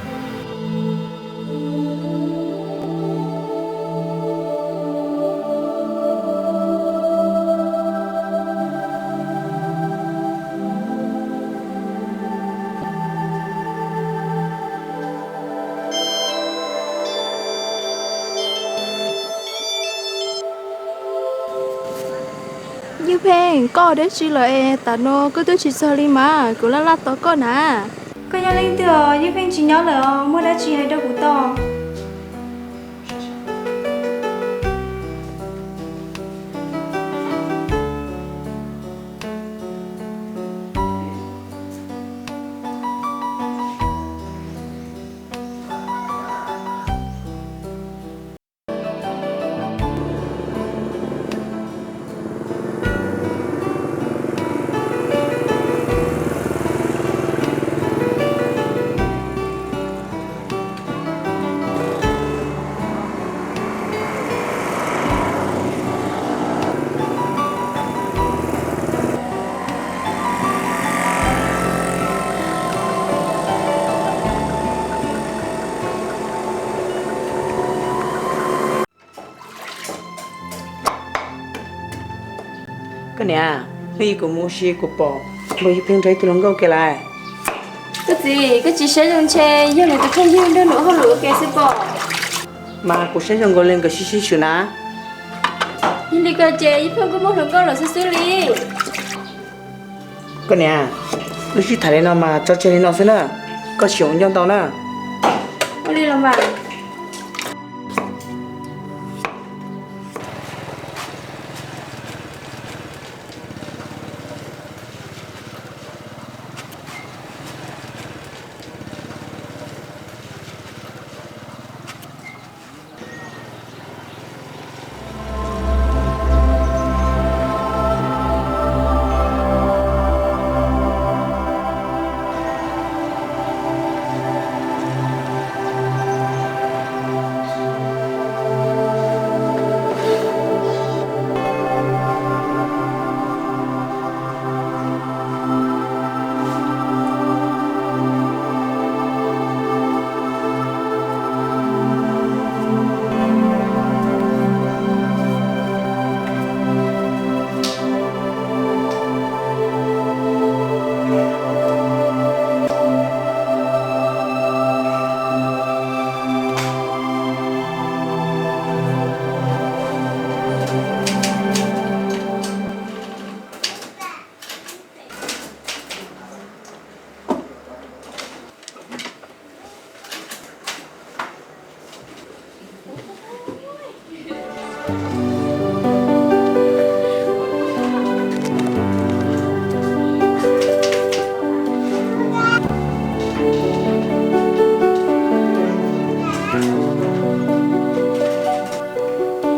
Ywj Pheej, koj ua dab tsi lawm es tam no koj twb tsis txog li mas kuv laj laj tos koj na. Koj yog leej twg os? Ywj Pheej tsis nyob lawm os, muaj dab tsi hais rau kuv tau. Koj niam, hnub ib kuv mus ua si kuv pom npawg Ywj Pheej nrog ib tug hluas nkauj ua ke lawm. Koj txiv, koj tsis saib zoo ntshe yog nws tus phooj ywg nrog nws ua hauj lwm ua ke xwb pob. Mas kuv saib zoo nkaus li nkawd sib sib swm na. Yog li ko ces Ywj Pheej kuj muaj hluas nkauj lawm xwb xwb li. Koj niam, wb sib tham li no mas tso tseg li no xwb na, koj tsis txhob nco ntau na. Ua li los mas.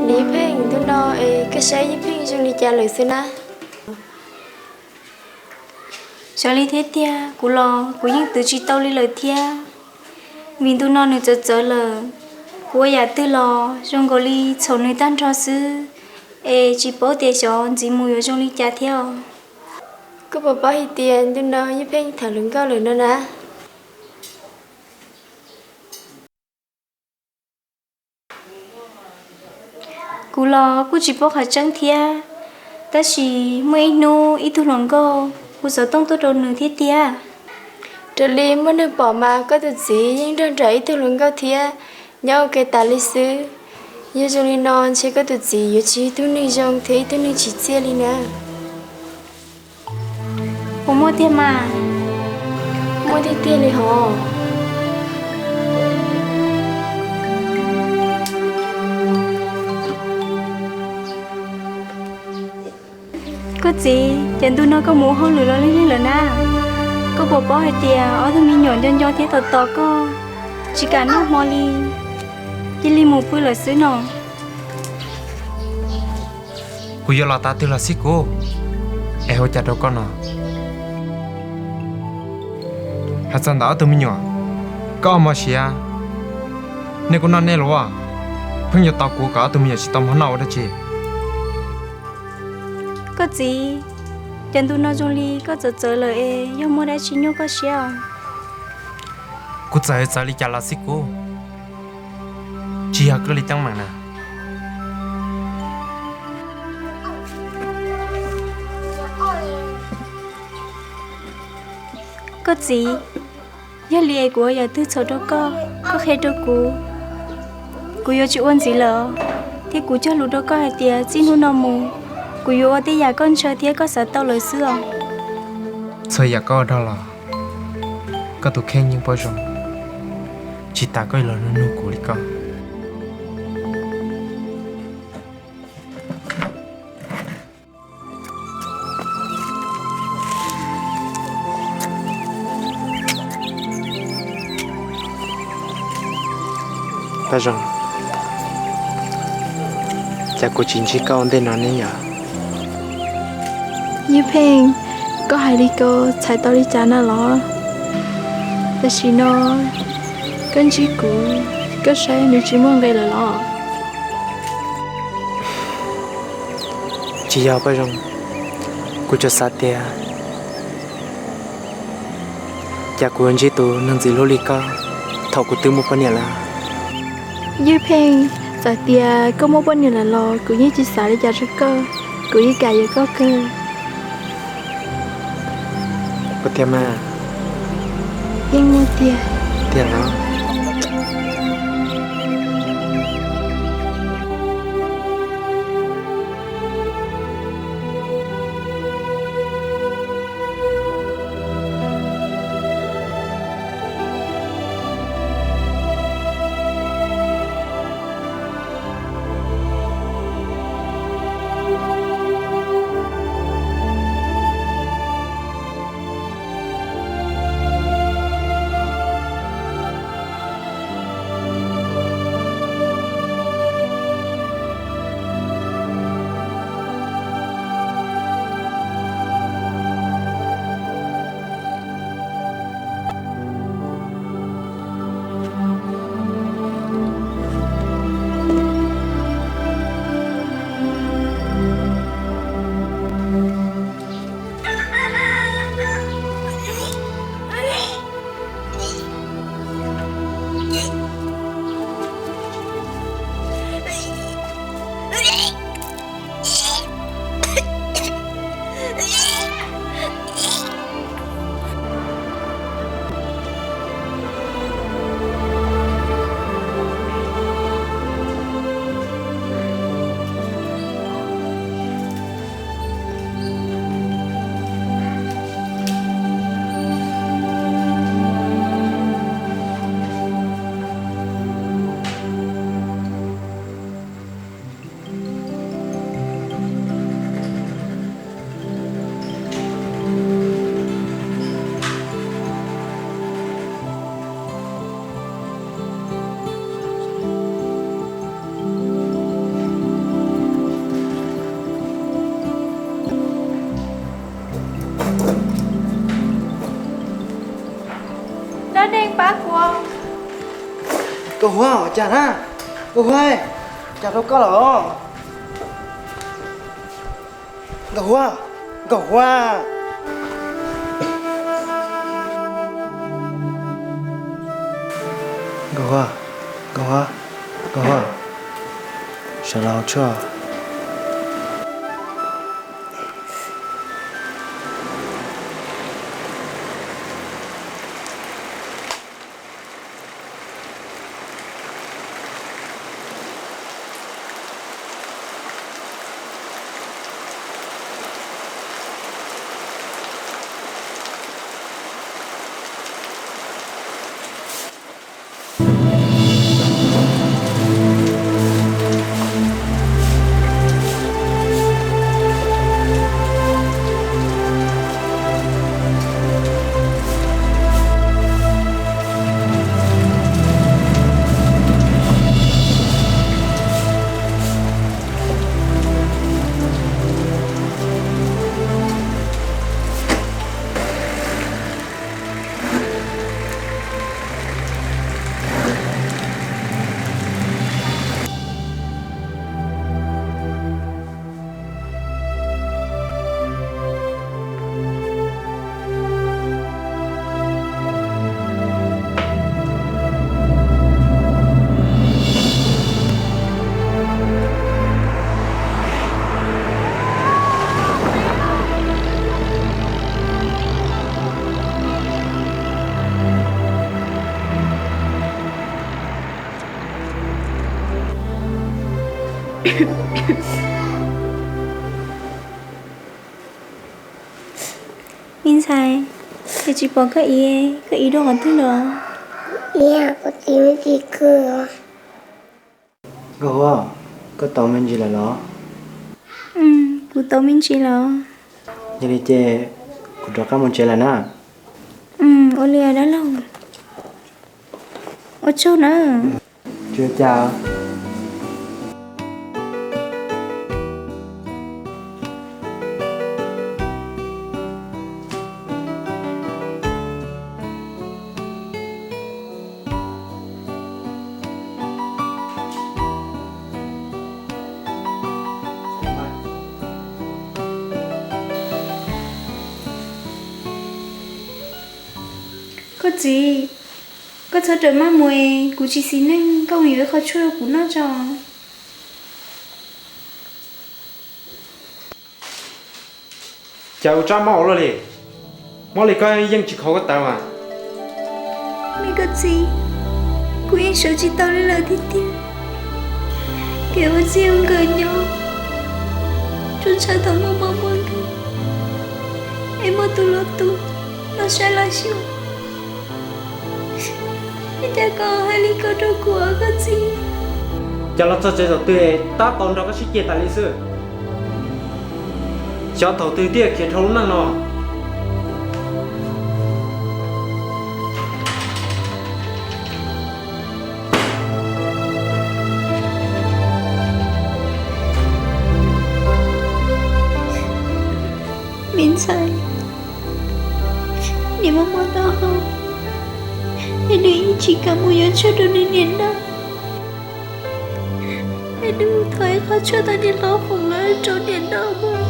Ywj Pheej, ntu no es koj saib Ywj Pheej zoo li cas lawm xwb na? Xyov li thiab tiag, kuv los kuv yeej twv tsis tau li lawm thiab. Vim ntu no nws txawv txawv lawm, kuv ua yam twg los zoo nkaus li txhaum nws tag nrho xwb, es tsis paub tias xyov ntxiv mus yuav zoo li cas thiab os. Koj puas paub hais tias ntu no Ywj Pheej tham hluas nkauj lawm no na? Kuv los kuj tsis paub qhov tseeb thiab, tab sis muaj ib hnub ib tug hluas nkauj hu xov tooj tuaj rau nws thiab tiag. Raws li muaj neeg pom mas koj tus txiv yeej nrog nraim ib tug hluas nkauj thiab nyob ua ke tas li xwb. Yog zoo li no ntshe koj tus txiv yuav tsis yog ib tug neeg zoo thiab ib tug neeg tsim txiaj li na. Puas muaj tiag mas? Muaj tiag tiag li hos. Koj txiv, cas ntu no koj mus ua hauj lwm los lig lig lawm na? Koj puas paub hais tias ob tug me nyuam nco nco thiab tos tos koj, tsis kam noj hmo li, cia li mus pw lawm xwb no. Kuv yuav los tav twg los xij kuv, es ua cas rau koj no? Hais txog ntawm ob tug me nyuam, koj ua mos siav, nej kuj noj nej los, pheej yuav tos kuv kom ob tug me nyuam tsis tau mov noj ua dab tsi? Koj txiv, cas ntu no zoo li koj txawv txawv lawm es yog muaj dab tsi nyuaj koj siab os? Kuv txawv txawv li cas los xij kuv, tsis yog koj li teeb meem na. Koj txiv, yog li es kuv ua yam twg txhaum rau koj, koj qhia rau kuv, kuv yuav tsis ua ntxiv lawm os. Thiab kuv cog lus rau koj hais tias txij hnub no mus, kuv yuav ua tej yam koj ntshaw thiab koj xav tau lawm xwb os. Txhua yam koj ua rog los, koj tus kheej yeej poj zoo, tsis tas koj yuav los nug nug kuv li koj. Paj Zoo, cas kuv tsis ntsib koj ua ntej no ne yom? Ywg Pheej, koj hais li ko txhais tau li cas na los? Tam sim no koj ntsib kuv, koj saib nws tsis muaj nqe lawm los? Tsis yog Paj Zoo, kuv tsuas xav tias cas kuv yuav ntsib tus neeg ntxim hlub li koj thaum kuv twb muaj poj niam lawm. Ywg Pheej, txawm tias koj muaj poj niam lawm los kuv yeej tsis xav li cas rau koj, kuv yeej kam yuav koj kawg. Puas tiag mas? Yeej muaj tiag. Tiag los? Dab neeg pab kuv. Nkauj Huab, cas na? Nkauj Huab, cas rau koj lawm? Nkauj Huab, Nkauj Huab. Nkauj Huab, Nkauj Huab, Nkauj Huab, sawv los hauv tshuaj. Me ntxhais, es tsis pom koj ib, koj ib dua qhov twg los? Ib, kuv txiv me ntsis kawg. Nkauj Huab, koj tau me ntsis lawm los? Kuv tau me ntsis lawm. Yog li ces kuv rov qab mus tsev lawm na. Ua li dab laug, ua tsaug na. Tsis ua cas. Koj txiv, koj txhob rawm maj mus es kuv tsis xis neej, koj mus yuav ib qho tshuaj rau kuv noj tso. Cas ua tsab mob ua luaj li, mob li koj yeej tsis kho koj taw mas. Me koj txiv, kuv yeej sawv tsis tau li lawm tiag tiag. Kev ua txij ua nkawm nyob, tsuas ntshai thaum muaj mob muaj nkeeg es muaj tus hluas tus los saib los xyuas. Cas koj hais li ko rau kuv os koj txiv? Cas los txog tsev thaum twg es tab tom nrog koj sib ceg tas li xwb. Xyov thaum twg thiaj khiav dhau lub neej no. Me ntxhais, niam muaj mob taub hau, es nws yeej tsis kam mus yuav tshuaj rau nws niam noj. Es nws mus thov ib qho tshuaj tau niam hlob foom los rau niam noj mog.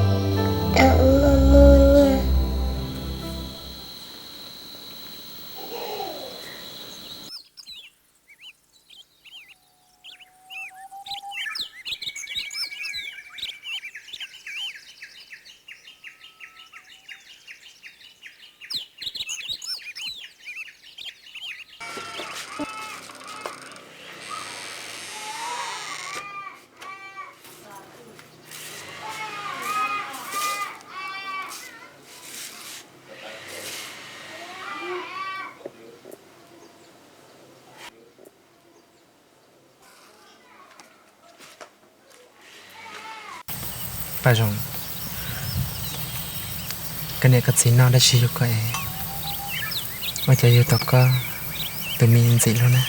Paj Zoo, koj niam koj txiv noj dab tsi yug koj es ua cas yug tau koj tus me ntxim hlub na?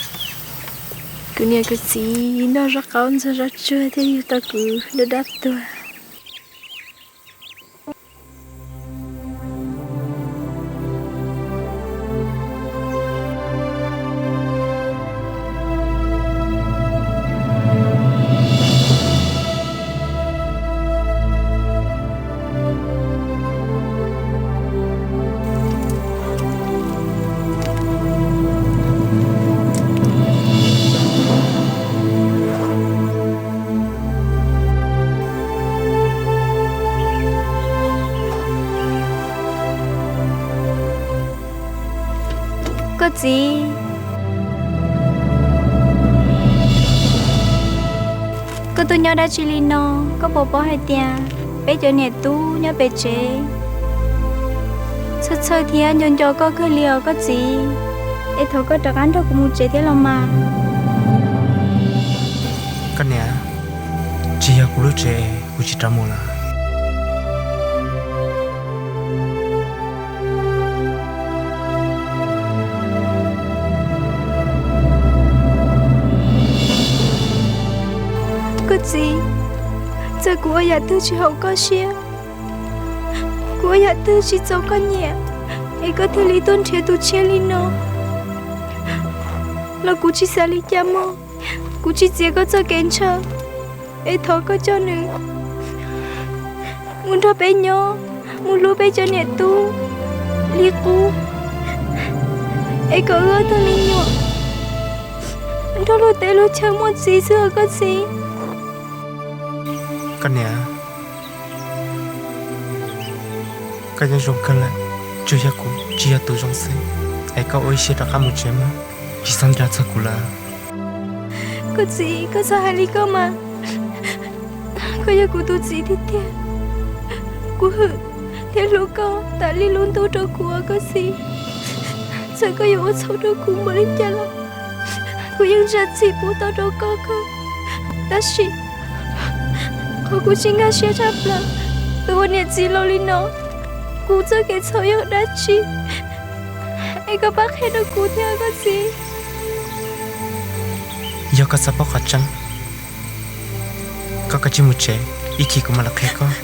Kuv niam kuv txiv noj zaub qaub ntxuag zaub tsuag thiaj yug tau kuv dab dab tuag. Koj txiv, koj tuaj nyob dab tsi li no? Koj puas paub hais tias peb cov niam tub nyob pem tsev txhawj txhawj thiab nco nco koj kawg li os koj txiv. Es thov koj rov qab nrog kuv mus tsev thiab los mas. Koj niam, tsis yog kuv lub tsev, kuv tsis rov mus lawm. Koj txiv, txawm kuv ua yam twg tsis haum koj siab, kuv ua yam twg tsis txaus koj nyiam, es koj thiaj li tuaj nrhiav tus tshiab li no, los kuv tsis xav li cas mog. Kuv tsis txiav koj txoj kev ntshaw, es thov koj coj nws mus nrog peb nyob, mus hlub peb cov niam tub li qub, es kom wb ob tug me nyuam nrog luag teb luag chaw muaj txiv xwb os koj txiv. Koj niam, koj yeej zoo kawg lawm, tsuas yog kuv tsis yog tus zoo xwb, es koj ua ib siab rov qab mus tsev mog, tsis txhob nco txog kuv lawm. Koj txiv, koj txhob hais li koj mas. Koj yog kuv tus txiv tiag tiag. Kuv hwm thiab hlub koj tas li lub ntuj rau kuv os koj txiv. Txawm koj yuav ua txhaum rau kuv npaum li cas los kuv yeej zam txim pub tau rau koj kawg. Tab sis qhov kuv tsis nkag siab tshaj plaws, tus ua niam txiv laus li no, kuv txoj kev txhaum yog dab tsi? Es koj pab qhia rau kuv thiab koj txiv. Yog koj xav paub qhov tseeb, koj kav tsij mus tsev, ib chim kuv mam los qhia koj.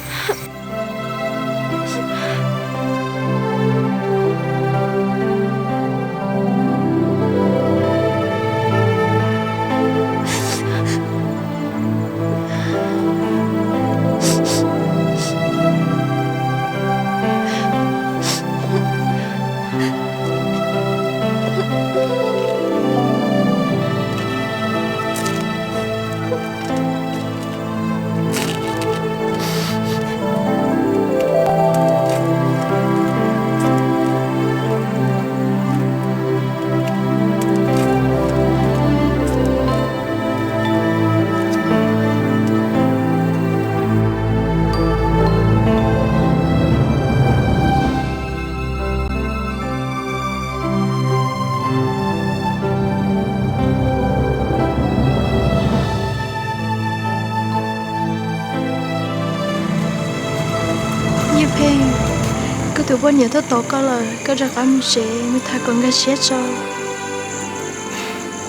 Yawg Pheej, koj tus poj niam tuaj tos koj lawm, koj rov qab mus tsev, mus tham kom nkag siab tso.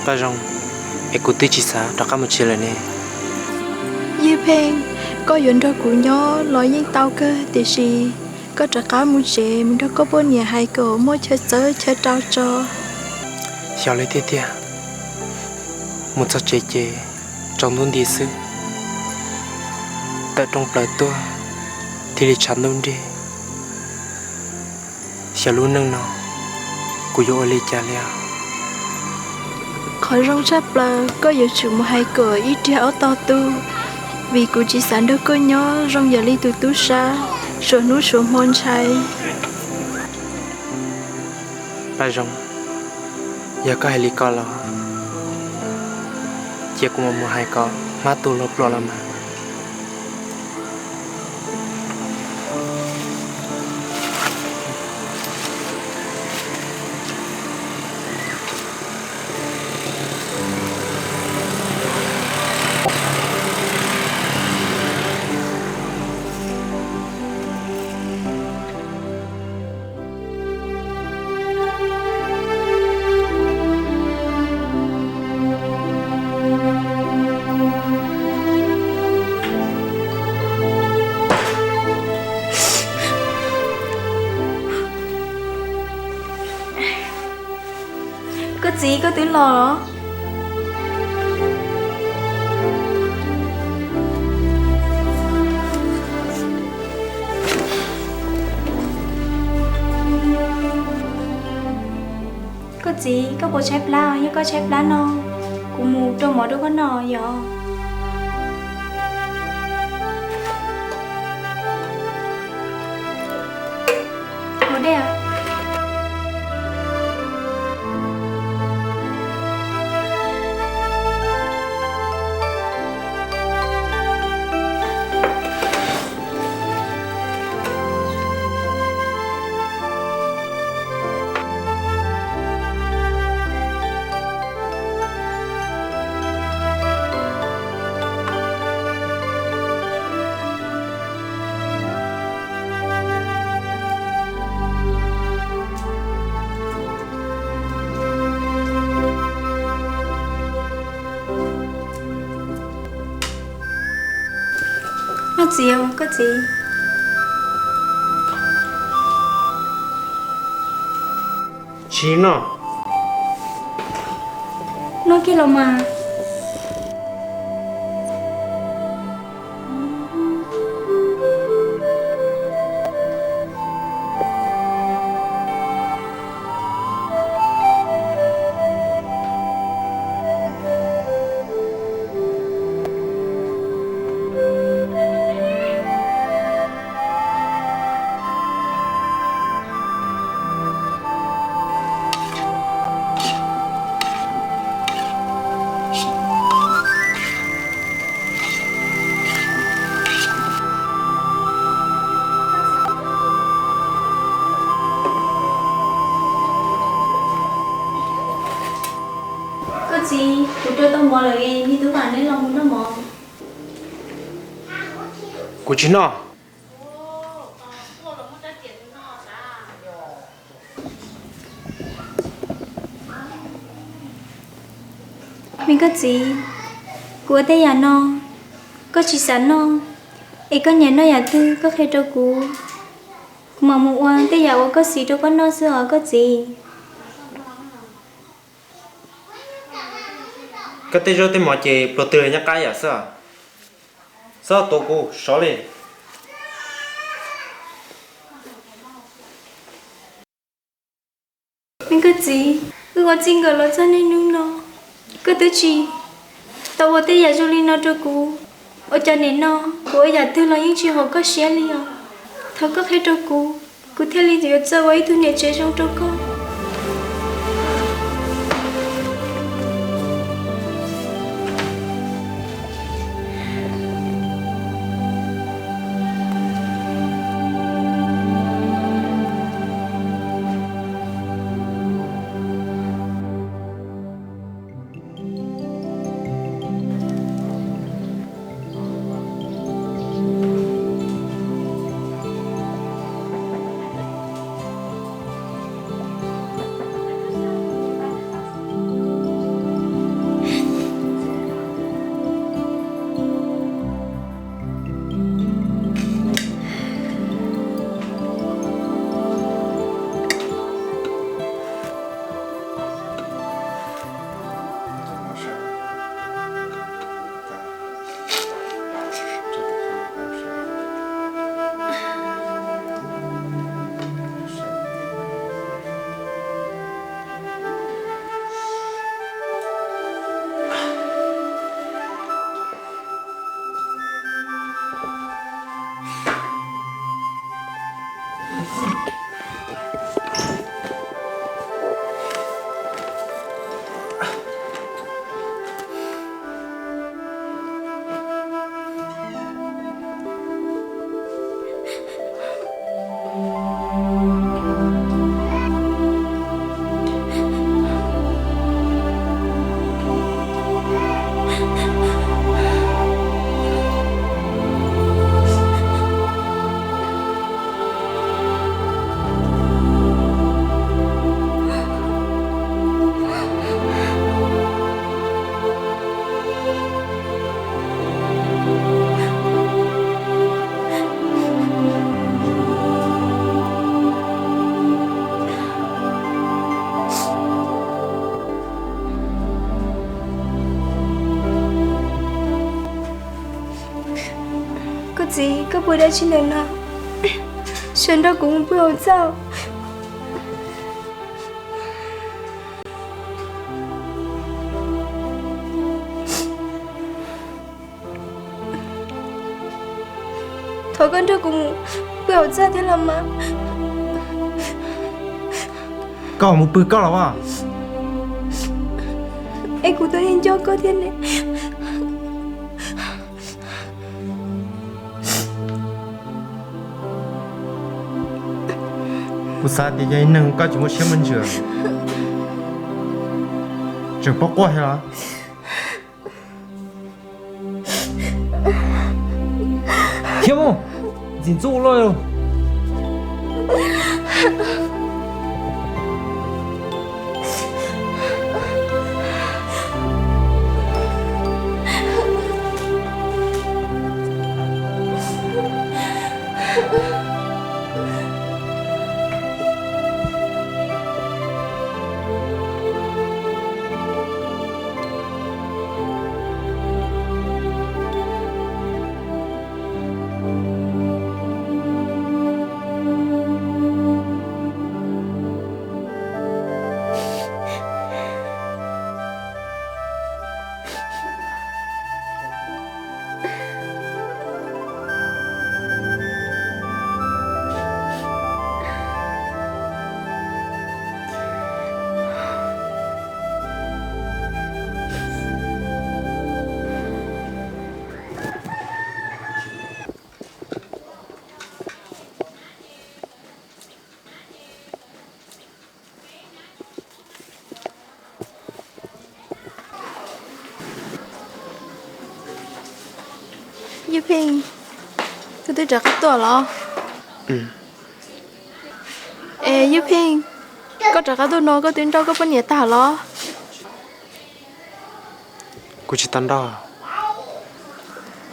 Paj Zoo, es kuv twb tsis xav rov qab mus tsev lawm ne. Yawg Pheej, koj yuav nrog kuv nyob los yeej tau kawg, tiam sis koj rov qab mus tsev mus nrog koj poj niam hais kom muaj chaw txawb chaw rau tso. Xyov li tiag tiag, mus txog tsev ces tsaus ntuj nti xwb, tawm rooj plaws tuaj thiaj li tshav ntuj nrig. Xyov lub neej no kuv yuav ua li cas li os. Qhov zoo tshaj plaws koj yuav tsum mus hais kom ib riag ob tog tu, vim kuv tsis xav nrog koj nyob zoo yam li tus tub sab, suav hnub suav hmo ntshai. Paj Zoo, yog koj hais li ko los cia kuv mam mus hais kom hmab tu luag plom los mas. Koj txiv, koj twb los los? Koj txiv, koj puas tshaib plab? Yog koj tshaib plab no, kuv mus rau mov rau koj noj yom. Koj txiv, koj txiv. Tsis noj. Noj kiag los mas. Neb los mus noj mov. Kuv tsis noj. Me koj txiv, kuv ua tej yam no koj tsis xav noj, es koj nyiam noj yam twg koj qhia rau kuv, kuv mam mus ua tej yam uas koj xis rau koj noj xwb os koj txiv. Koj tej zaub tej mov ces pluag twg nyob qab yam xwb. Txhob tuav kuv sov li. Me koj txiv, wb ua txij nkawm los txog niaj hnub no, koj twb tsis tau ua tej yam zoo li no rau kuv. Ua cas nim no kuv ua yam twg los yeej tsis haum koj siab li os. Thov koj qhia rau kuv, kuv thiaj li yuav txawj ua ib tug niam tsev zoo rau koj. Koj txiv, koj puas dab tsi ntawm no? Sawv nrog kuv mus pw hauv txaj. Thov koj nrog kuv mus pw hauv txaj thiab los mas. Koj mus pw koj los as. Es kuv twb yeej nco koj thiab ne. Kuv xav tias yog ib neeg koj tsis muaj siab muaj ntsws, tseem paub quaj thiab los. Khiav mus, ntxim ntxub loj. Yij Pheej, koj twb rov qab tuaj los? Es Yij Pheej, koj rov qab tuaj no koj twb nrauj koj poj niam tag los? Kuv tsis tau nrauj.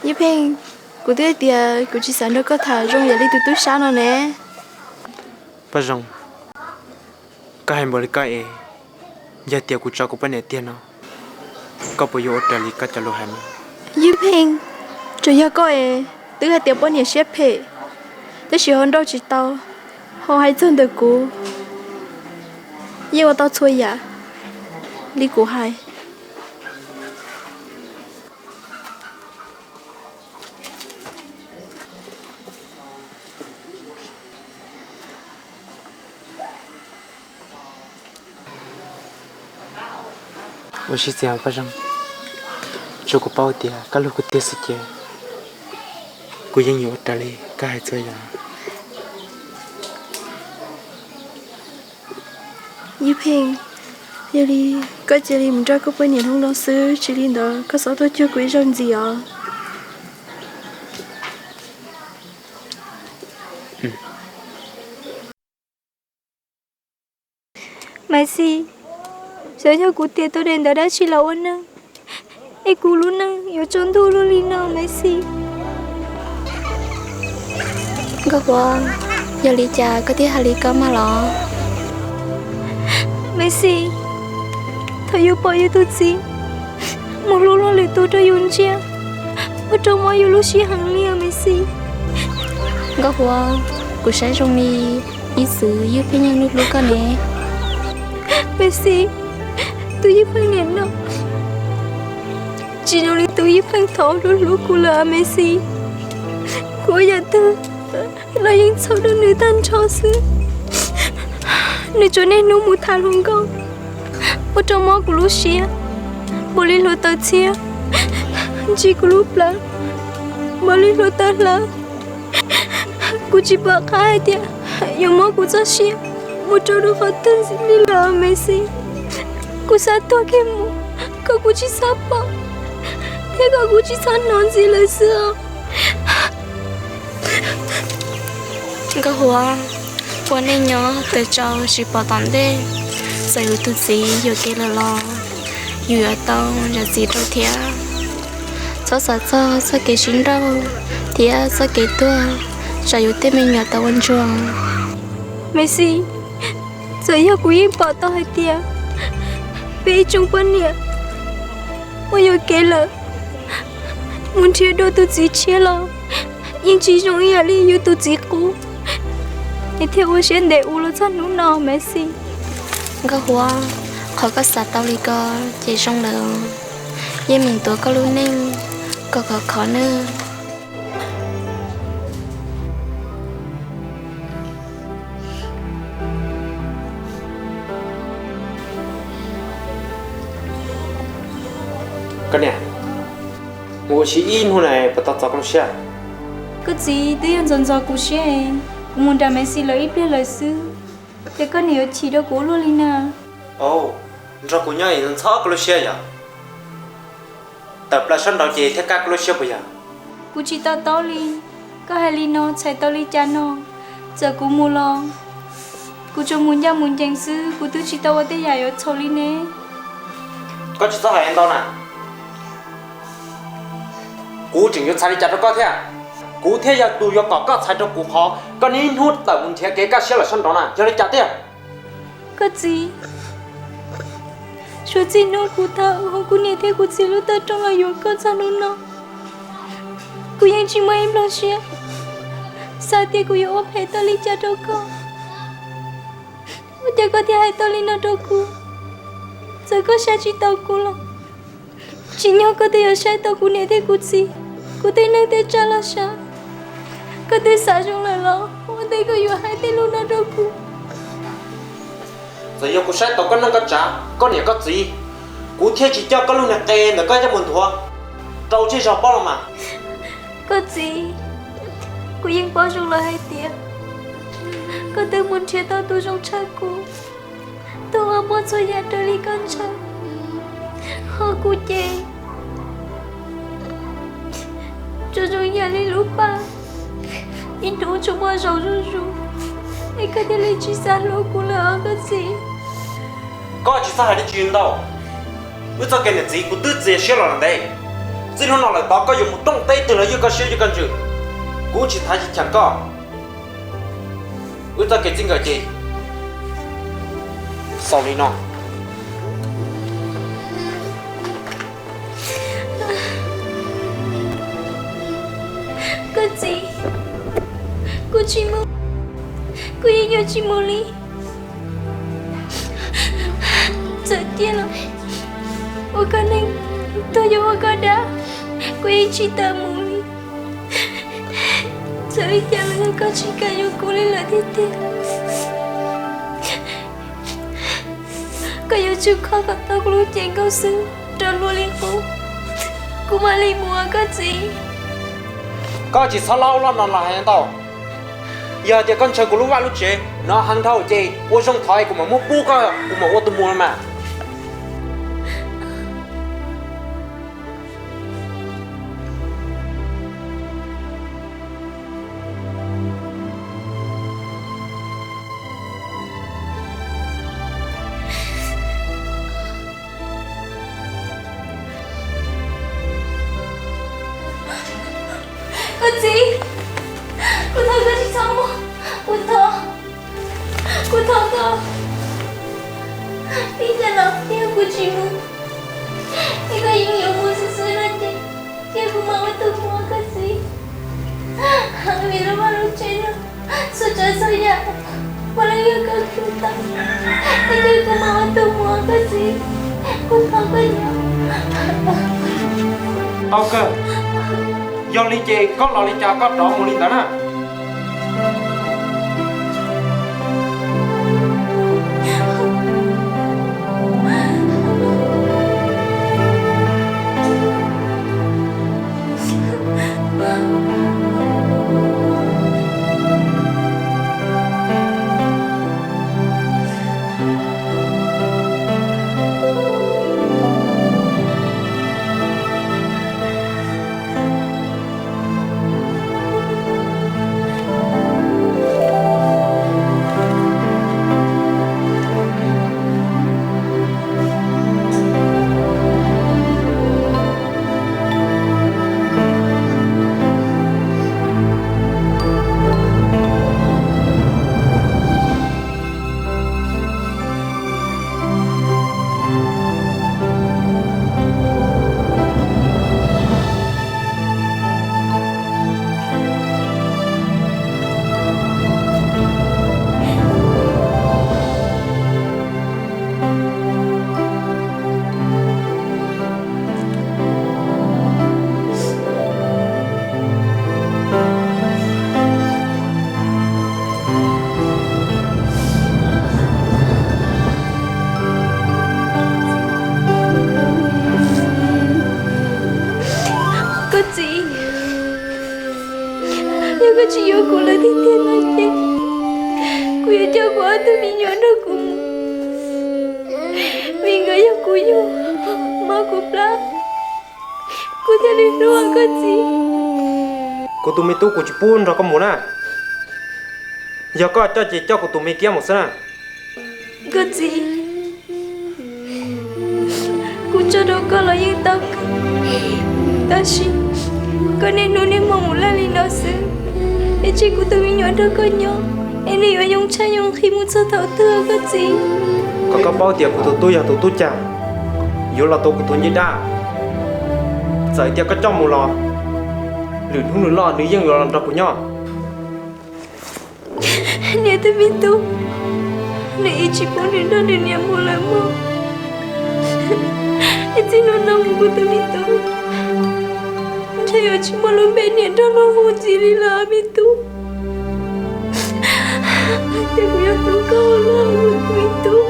Yij Pheej, kuv twb hais tias kuv tsis xav nrog koj tham zoo yam li tus tub sab no ne. Paj Zoo, koj hais npaum li koj es, yog tias kuv tso kuv poj niam tiag no, koj puas yuav ua raws li koj cov lus hais no? Yij Pheej, tsuas yog koj es twb hais tias poj niam siab phem, tab sis ho nrauj tsis tau, ho hais txog ntawm kuv, yeej ua tau txhua yam li kuv hais. Ua siab txias Paj Zoo, tsuav kuv paub tias koj hlub kuv tiag xwb ces kuv yeej yuav ua raws li koj hais txhua yam. Yij Pheej, yog li koj cia li mus nrauj koj poj niam hnub no xwb, tsis li ntawd koj txhob tuaj cuag kuv ib zaug ntxiv os. Maiv Xis, xyov yog kuv tiam tau daim ntawv dab tsi los ua neej, es kuv lub neej yuav tsaus ntuj luaj li no Maiv Xis. Nkauj Huab, yog li cas koj thiaj hais li ko mas los? Maiv Xis, thaum yus pom yus tus txiv mus hlub luag lwm tus rau yus ntsia, ua rau mob yus lub siab heev li os Maiv Xis. Nkauj Huab, kuv saib zoo li ib txwm Yij Pheej yeej hlub hlub koj ne. Maiv Xis, tus Yij Pheej nim no tsis zoo li tus Yij Pheej thaum ub hlub kuv lawm Maiv Xis. Kuv ua yam twg los yeej txhaum rau nws tag nrho xwb. Nws tsuas niaj hnub mus tham hluas nkauj, ua rau mob kuv lub siab npaum li hluav taws txhiab, ntsis kuv lub plawv npaum li hluav taws hlawv. Kuv tsis pom qab hais tias yuav muab kuv txoj sia mus rau rau qhov twg ntxiv li lawm Maiv Xis. Kuv xav tuag kiag mus kom kuv tsis txhob pom thiab kom kuv tsis txhob hnov ntxiv lawm xwb os. Nkauj Huab, ua neej nyob tawm tsaus tsis pom tom ntej, txawm yus tus txiv yuam kev lawm los yus yuav tau zam txim rau thiab. Txhob xav txog txoj kev sib nrauj thiab txoj kev tuag, tsam yus tej me nyuam tau ua ntsuag. Maiv Xis, txawm yog kuv yeej pom tau hais tias peb ib tsoom poj niam uas yuam kev lawm mus nrhiav dua tus txiv tshiab los yeej tsis zoo ib yam li yus tus txiv qub, es thiaj ua siab ntev ua los txog hnub no Maiv Xis. Nkauj Huab, qhov koj xav tau li ko ces zoo lawm, yeej meem tuav koj lub neej kom khov khov nawb. Koj niam, mus ua si ib hnub na puas tau txog koj lub siab? Koj txiv, twb yog ntxov ntxov kuv siab, kuv mus nram Maiv Xis lawv ib pliag lawm xwb, ces koj niam yuav chim rau kuv ua luaj li na. Nrog kuv nyob es ntxhov koj lub siab yom? Tawm plaws sab nraud ces thiaj kaj koj lub siab puas yog? Kuv tsis to taub li, koj hais li no txhais tau li cas no? Txawm kuv mus los kuv tsuas mus ncaj mus ncees xwb, kuv twb tsis tau ua tej yam yuav txhaum li ne. Koj tsis txhob hais ntau na. Kuv tseem yuav txhais li cas rau koj thiab? Kuv thiaj yog tus yuav kom koj txhais rau kuv qhov koj niaj hnub tawm mus nrhiav kev kaj siab lawm sab nraud na, yog li cas tiag? Koj txiv, suav txij hnub kuv tau ua kuv niam thiab kuv txiv lub tawj rooj los yuav koj txog hnub no, kuv yeej tsis muaj ib nplooj siab xav tias kuv yuav ua phem tau li cas rau koj. Ua cas koj thiaj hais tau li no rau kuv? Txawm koj saib tsis taus kuv los tsim nyog koj twb yuav saib tau kuv niam thiab kuv txiv, kuv tej neej tej tsav los sav. Koj twb xav zoo lawm los ua ntej koj yuav hais tej lus no rau kuv. Txawm yog kuv saib tau koj neej koj tsav, koj niam koj txiv, kuv thiaj tsis coj koj lub niag qe ntawm koj coj mus nthuav rau tseg zog paub los mas. Koj txiv, kuv yeej paub zoo lawm hais tias koj twb mus nrhiav tau tus zoo tshaj kuv, tus uas muaj txhua yam raws li koj ntshaw, ho kuv ces Zoo zoo yam li lub paj, ib hnub tsuas muaj zoo zuj zus, es koj thiaj li tsis xav hlub kuv lawm os koj txiv. Koj tsis txhob hais dab tsi ntau. Wb txoj kev niam txiv kuv twb txias siab los ntev. Txij hnub no lawm tod koj yuav mus rooj teb twg los yeej koj siab yeej koj ntsws. Kuv tsis thaiv tsis cheem koj. Wb txoj kev txij nkawm ces xaus li no. Koj txiv, kuv tsis mus, kuv yeej yuav tsis mus li. Txawm tiag los ua koj neeg, tuag yuav ua koj dab, kuv yeej tsis tawm mus li. Txawm li cas los yog koj tsis kam yuav kuv li lawm tiag tiag. Koj yuav tsum kho kom tau kuv lub cev nkaus xwb rau luag li qub, kuv mam li mus os koj txiv. Koj tsis txhob loj ub loj no los hais ntau. Yog hais tias koj ntshaw kuv lub vaj lub tsev no heev dhau ces ua zoo thov es kuv mam muab pub koj, kuv mam ua tus muam los mas. Koj txiv, kuv thov koj tsis txhob mus, kuv thov, kuv thov koj. Tib neeg los yog kuv tsis mus, es koj yeej yuav mus xwb xwb no ces, ces kuv mam ua tus muam koj txiv. Vim lub vaj lub tsev no txhua tsav txhua yam puav leej yog koj khwv tau, es ces kuv mam ua tus muam koj txiv. Kuv thov koj nyob. Tau kawg, yog li ces koj los li cas koj rov mus li ntawd na. Koj txiv, yog koj tsis yuav kuv lawm tiag tiag no ces kuv yuav coj kuv ob tug me nyuam nrog kuv mus, vim nkawd yog kuv yug, mob kuv plab, kuv thiaj li hlub koj txiv. Kuv tus me tub, kuv tsis pub nrog koj mus na. Yog koj coj ces coj kuv tus me kiab mus xwb na. Koj txiv, kuv tso rau koj los yeej tau kawg, tab sis koj niaj hnub niaj hmo mus laj li no xwb, es tseg kuv tus me nyuam nrog koj nyob, es nws yuav yoo tshaj yoo nqhis mus txog thaum twg koj txiv? Kom koj paub tias kuv tus tub yog tus tub cag, yuav los tuav kuv tus ncej dab. Txawm tias koj coj mus los, lwm hnub nws loj nws yeej yuav los nrog kuv nyob. Niam tus me tub, nws yeej tsis pub nws nrog nws niam mus lawm mog. Es txij hnub no mus kuv tus me tub ntshe yuav tsis muaj lub npe niam nrog luag hu ntxiv li lawm me tub. Ces kuv yuav hlub koj ua luaj kuv tus me tub.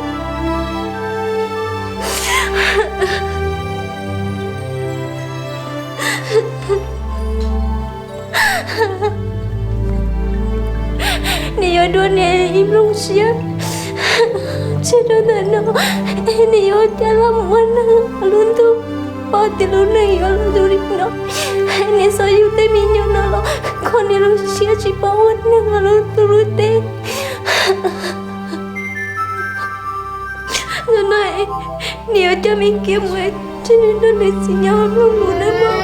Nws yuav dua niam ib nplooj siab, tseg rau ntawm no, nws yuav ua cas los mus ua neeg lub ntuj, paub tias lub neej yuav los ntu li no. Niam xav yug tej me nyuam no los kho niam lub siab tsis paub ua neeg los rau lub teb. Ntawm no niam yuav coj me kiav mus tseg nrog nws txiv nyob mloog lus nawb mog.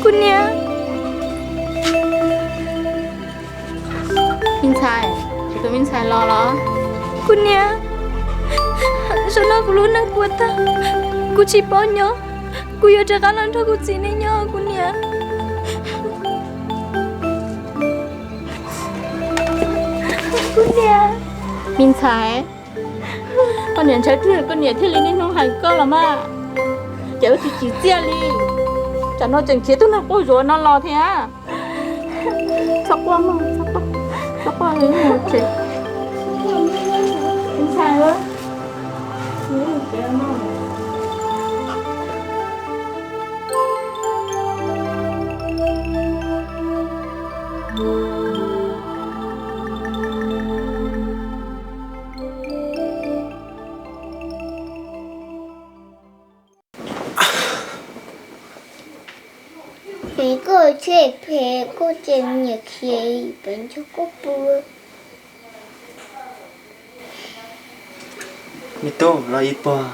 Kuv niam. Me ntxhais, kuv tus me ntxhais los los? Kuv niam, zaum no kuv lub neej puas tag, kuv tsis paub nyob, kuv yuav rov qab los nrog kuv txiv neej nyob kuv niam. Kuv niam. Me ntxhais, koj niam ntshai twg koj niam thiaj li niaj hnub hais koj los mas. Ces wb tsis tsim txiaj li, tsam no tseem khiav tug neeg quaj zuav no los thiab. Txhob quaj mog, txhob quaj, txhob quaj, wb mus tsev. Me ntxhais, Phem koj thiab phem koj ces niam khiav pem nrog koj pw. Me tub, los ib puag.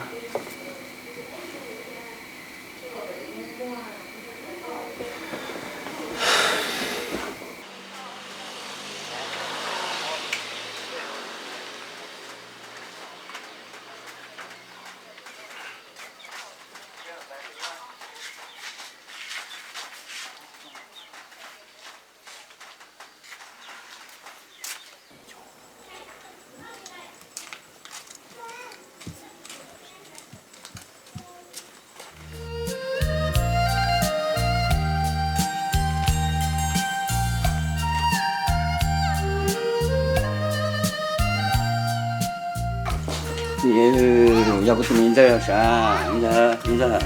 Yog kuv tus me ntxawg sav, me ntxawg, me ntxawg,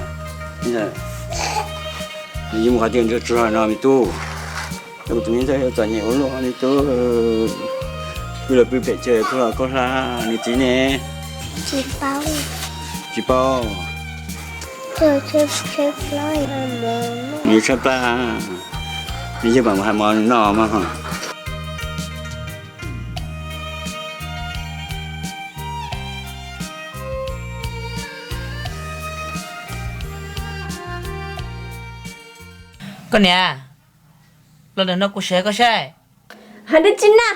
me ntxawg, nws yeej mus qhov twg nrog tsuag no me tub. Yog kuv tus me ntxawg yuav txom nyem ua luaj me tub. Pw los pw pem tsev, pw los kaub hla, nws txiv ne? Tsis paub. Nws tshaib plab, nws yeej mam mus hais mov noj mas. Koj niam, los ntawm no kuv saib koj saib. Hais dab tsi na?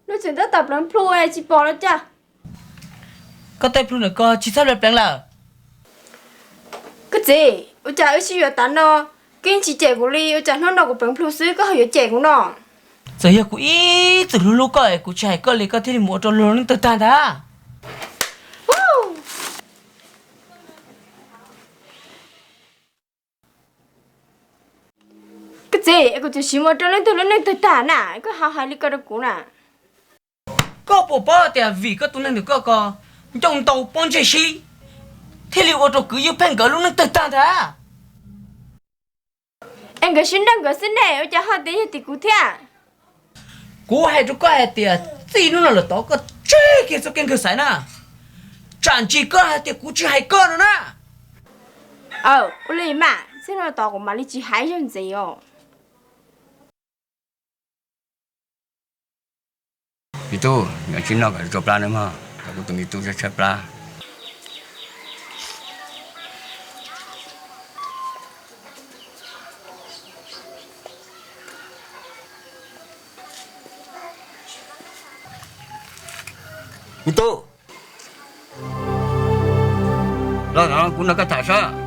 Nuj Txwm tab tom pleev plhu tsis pom los cas? Koj tej plhu ntawm ko tsis txhob pleev pleev lawm. Koj txiv, ua cas wb sib yuav tav no, koj yeej tsis cem kuv li, ua cas hnub no kuv pleev plhu xwb koj ho yuav cem kuv no? Txawm yog kuv ib txwm hlub hlub koj es kuv tsis hais koj li koj thiaj li mus ua rau luag leej twg tag ntag. Txiv, es kuv tseem siv mus rau leej twg lub neej tawg tag na, koj ho hais li ko rau kuv na. Koj puas paub tias vim koj tus neeg ntawm koj ko ncauj ntau pob ntseg sib, thiaj li ua rau kwv Ywg Pheej nkawd lub neej tawg tag ntag? Es nkawd sib nrauj nkawd xwb ne, ua cas ho tias yog tim kuv thiab? Kuv hais rau koj hais tias txij hnub no lawm tod koj tseg kiag txoj kev nkawg xaiv na, tsam ntsis koj hais tias kuv tsis hais koj no na. Aw, ua li mas, txij no tod kuv mam li tsis hais zog ntxiv os. Me tub, nyob tsis noj kom tsau plab nawb mog, kom kuv tus me tub tshaib tshaib plab. Me tub, los kuv nrog koj tham saib.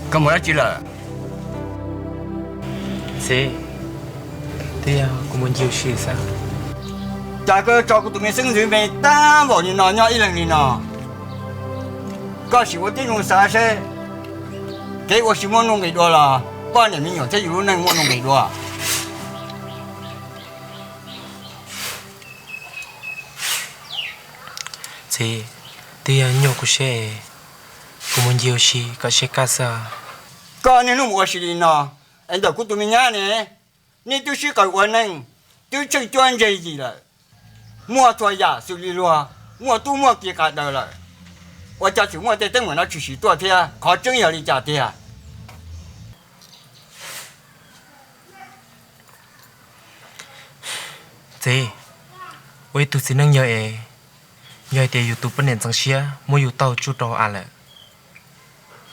Koj mus dab tsi lawm? Txiv, twb yog kuv mus ncig ua si xwb. Cas koj tso kuv tus me xeeb ntxwv me tag npaum li no nyob ib leeg li no? Koj sim ua tib zoo xav seb, kev ua si muaj nuj nqis dua los poj niam me nyuam thiab yus lub neej muaj nuj nqis dua? Txiv, twb yog nyuaj kuv siab es kuv mus ncig ua si kom siab kaj xwb. Koj niaj hnub mus ua si li no, es ntawm kuv tus me nyab ne, neb twb sib qawm ua neej, twb tsheej cuab ntseg yim lawm, muaj txhua yam xws li luag, muaj tub muaj ki qas daws lawm, ua cas tseem muaj tej teeb meem no tshwm sim tuaj thiab? Qhov tseeb yog li cas tiag? Txiv, ua ib tug txiv neej yawg es, yog hais tias yus tus poj niam ntxeev siab muab yus tau tsuj rau av lawm,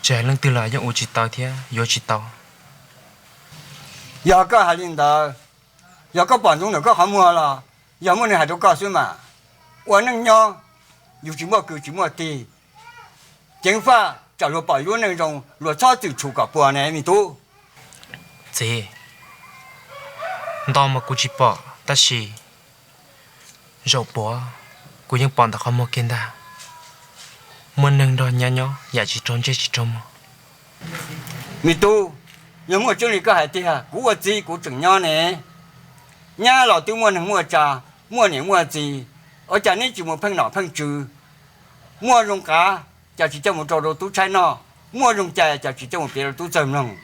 tsis hais leej twg los yeej ua tsis tau thiab yuav tsis tau. Yog koj hais li ntawd, yog koj pom ntsoov ntawm koj qhov muag los yog muaj neeg hais rau koj xwb mas. Ua neej nyob, yus tsis muaj kwv tsis muaj tij, ceev faj tsam luag pom yus lub neej zoo luag txhob txwm tshum kom puas ne me tub. Txiv, nto mas kuv tsis pom tab sis zaum puav kuv yeej pom ntawm qhov muag kiag ntag. Muaj neeg nrog nyab nyob yam tsis raug ntsej tsis raug muag. Me tub, yog muaj tseeb li koj hais tiag, kuv ua txiv kuv tseem nyob ne, nyab los twb muaj neeg muaj tsa, muaj niam muaj txiv, ua cas neb tsis mus pheej nom pheej tswv? Muaj zoo qav cas tsis coj mus rau rau tub tshaib noj, muaj zoo cai cas tsis coj mus piav rau tub txawg mloog?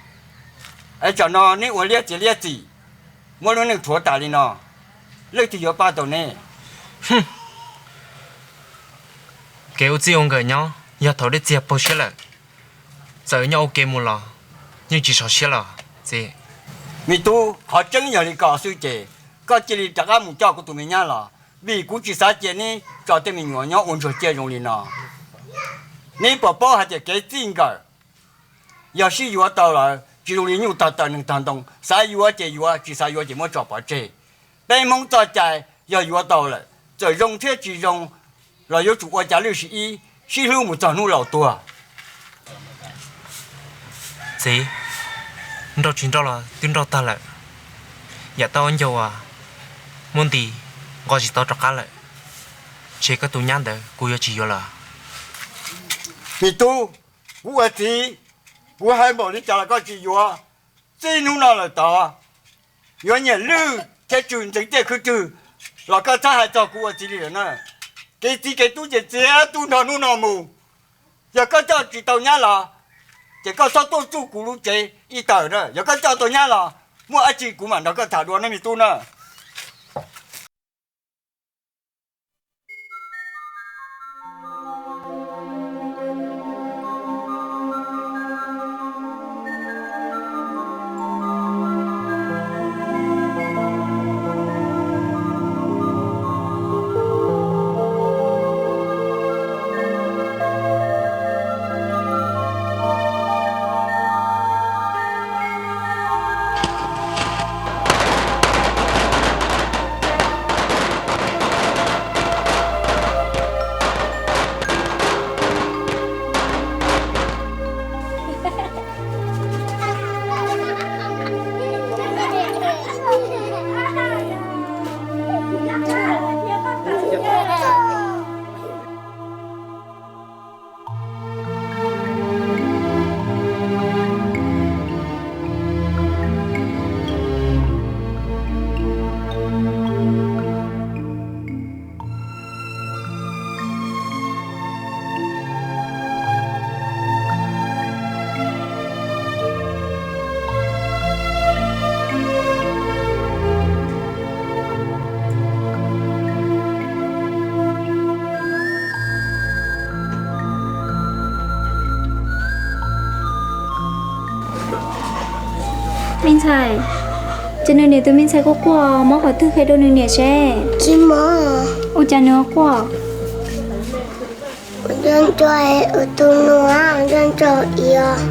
Es tsam no neb ua liab txiav liab txim, muab lub neej rhuav tas li no, leej twg yuav pab tau neb? Kev ua txij ua nkawm nyob yog thaum dej txiag paug siab lawm, txawm nyob ua ke mus los yeej tsis sov siab los txiv. Me tub, qhov tseeb yog li ko xwb ces koj cia li rov qab mus coj kuv tus me nyab los, vim kuv tsis xav cia neb tso tej me nyuam nyob ua ntsuag ciaj zoo li no. Neb puas paub hais tias kev txij nkawm yog sib yuav tau lawm tsis zoo li nyuj tog taw neeg tog ntoo, xav yuav ces yuav, tsis xav yuav ces muab tso pov tseg. Peb Hmoob txoj cai yog yuav tau lawm, txawm zoo thiab tsis zoo los yuav tsum ua cas lwj sim ib, sib hlub mus txog hnub laus tuag. Txiv, nrauj tsis nrauj los twb nrauj tag lawm, yam tau ncauj uas muab nti nqo tsis tau rov qab lawm, ces koj tus nyab ntawd kuv yuav tsis yuav lawm. Me tub, kuv ua txiv, kuv hais npaum li cas los koj tsis yuav. Txij hnub no lawm tod, yuav nyiam lwj thiab tsw ntxeev tiaj khwb twg los koj txhob hais txog kuv ua txiv li lawm na. Kev txiv kev tub ces txiav tub nrho hnub no mus. Yog koj coj tsis tau nyab los, ces koj txhob tuaj txuj kuv lub tsev ib tawm na. Yog koj coj tau nyab los, muaj dab tsi kuv mam nrog koj tham dua na me tub na. Ntxhais, ces nws niam tus me ntxhais quaj quaj, mob qhov twg qhia rau nws niam seb. Tsis mob. Ua cas nws ho quaj? Ua nco nco, tus nus ua nco nco ib os.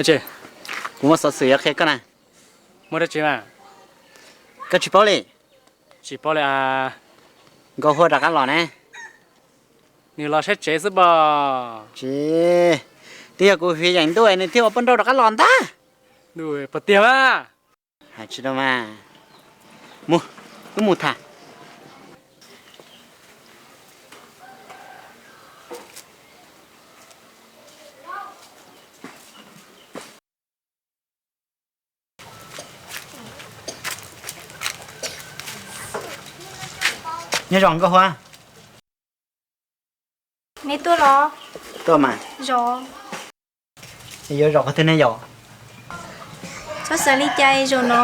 Li, kuv muaj xov xwm yuav qhia koj na. Muaj dab tsi mas? Koj tsis paub li? Tsis paub li a. Nkauj Huab rov qab los ne. Nws los saib tsev xwb pom. Tsis, twb yog kuv fiv yeem ntuj nws thiaj ua poj nrauj rov qab los ntag. Ntuj, puas tiag mas? Hais tsis tau mas. Mus, wb mus tham. Nyob zoo Nkauj Huab. Neb tuaj los? Tuaj mas. Zaum. Yuav zaum qhov twg ne yom? Txhob xav li cas, zaum no.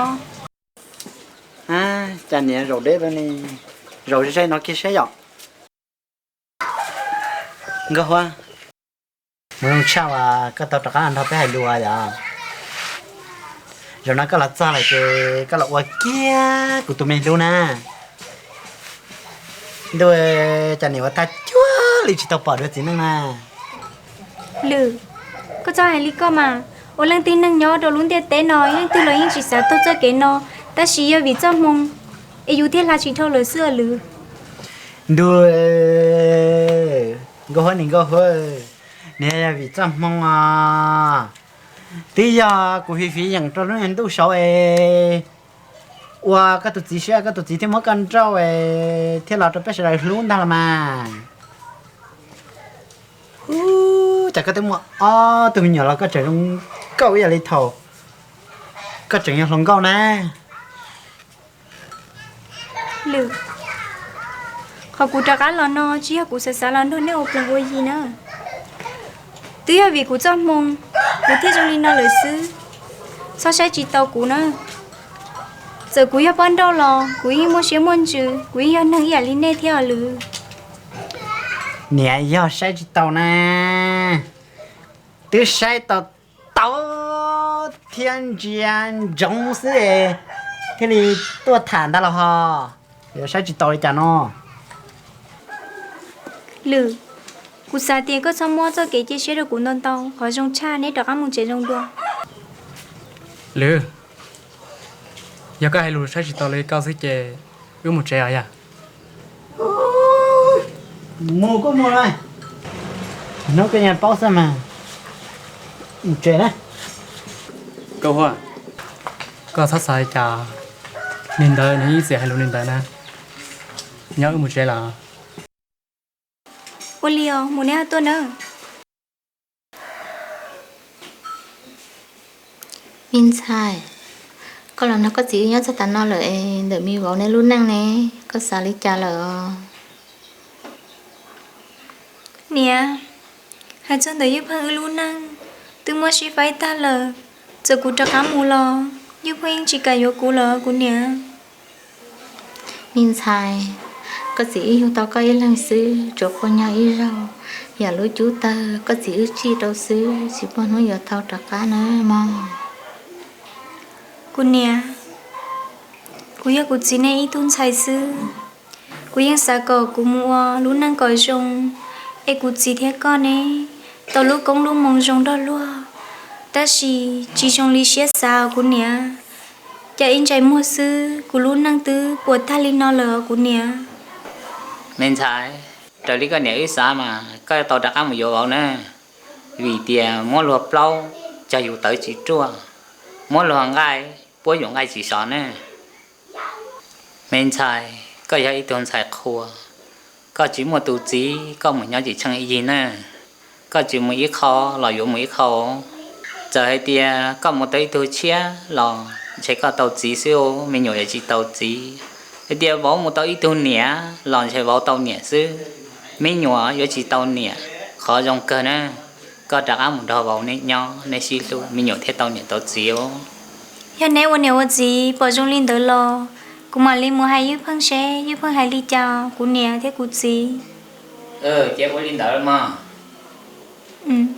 Cas niam zaum deb li ne, zaum zais no kiag seb yom. Nkauj Huab, mus zoo tshaj uas koj tau rov qab los nrog peb hais lus yom. Zaum no koj los txog lawm ces koj los ua kiag kuv tus me hlub na. Ntuj, cas niam ua tag cuag li tsis tau pom dua txiv neej na. Lwm, koj txhob hais li koj mas. Ua leej tib neeg nyob rau lub ntiaj teb no, leej twg los yeej tsis xav taug txoj kev no, tab sis yog vim txoj hmoo es yus thiaj hla tsis dhau lawm xwb os Lwm. Ntuj, Nkauj Huab niam Nkauj Huab, nws yog vim txoj hmoo os. Twb yog kuv fiv fiv yeem rau lub niag ntuj saud es ua koj tus txiv siab, koj tus txiv thiaj muab koj nrauj es thiaj los rau peb sawv daws hlub ntag los mas. Ub, cas koj twb muaj ob tug me nyuam los koj tseem zoo nkauj ib yam li thaum koj tseem yog hluas nkauj na. Lwm, qhov kuv rov qab los no tsis yog kuv xav xav los nrog neb ua plees ua yi na. Twb yog vim kuv txoj hmoo, kuv thiaj zoo li no lawm xwb. Txhob saib tsis taus kuv na. Txawm kuv yog poj nrauj los kuv yeej muaj siab muaj ntsws, kuv yeej yog neeg ib yam li nej thiab os Lwm. Niam yog saib tsis taus na, twb saib tau tau thiab ntsia ntsoov xwb thiaj li tuaj tham ntag los ho. Yuav saib tsis taus li cas no. Lwm, kuv xav tias koj txhob muab txoj kev cia siab rau kuv ntau ntau, qhov zoo tshaj neb rov qab mus tsev zoo dua. Lwm, yog koj hais lus saib tsis taus li koj xwb ces wb mus tsev os yog. Mus kuj mus lawm, hnub koj yeej paub xwb mas. Mus tsev na. Koj Huab, koj txhob xav li cas, li ntawd nws ib txwm hais lus li ntawd na. Nyob wb mus tsev lawm. Ua li os, mus neb ho tuaj nawb. Me ntxhais, koj los nrog koj txiv wb nyob txog tav no lawm es ntawm me vauv neb lub neej ne, koj xav li cas lawm os? Niam, hais txog ntawm Ywj Pheej wb lub neej, twb muab sib faib tag lawm. Txawm kuv rov qab mus los Ywj Pheej yeej tsis kam yuav kuv lawm kuv niam. Me ntxhais, koj txiv wb yug tau koj ib leeg xwb, tsuas quas nyob ib zaug, yam lub cub tawg koj txiv wb tsij rau xwb, tsis muaj hnub yuav tau rov qab na mog. Kuv niam, kuv yog kuv txiv nej ib tug ntxhais xwb. Kuv yeej xav kom kuv mus ua lub neej kom zoo, es kuv txiv thiab koj ne, tau lub koob lub moo zoo nrog luag. Tab sis tsis zoo li siab xav os kuv niam. Cas ib ntsais muag xwb kuv lub neej twb puas tag li no lawm os kuv niam. Me ntxhais, raws li koj niam wb xav mas koj yuav tau rov qab mus yuav vauv na. vim tias muab luag plaub cog yus tawv tsis ruaj, muab luag nqaij puab yus nqaij tsis sov ne. Me ntxhais, koj yog ib tug ntxhais qhua, koj tsis muaj tus txiv koj mus nyob tsis tsheej ib yig na. Koj tsis mus ib qho los yuav mus ib qho. Txawm hais tias koj mus tau ib tug tshiab los ntshe koj tau txiv xwb, me nyuam yuav tsis tau txiv. Hais tias vauv mus tau ib tug niam los ntshe vauv tau niam xwb, me nyuam yuav tsis tau niam. Qhov zoo kawg na, koj rov qab mus nrog vauv neb nyob, neb sib hlub, me nyuam thiaj tau niam tau txiv os. Yog neb ua niam ua txiv pom zoo li ntawd los kuv mam li mus hais Ywj Pheej seb Ywj Pheej hais li cas kuv niam thiab kuv txiv. Ces ua li ntawd mog. Niam.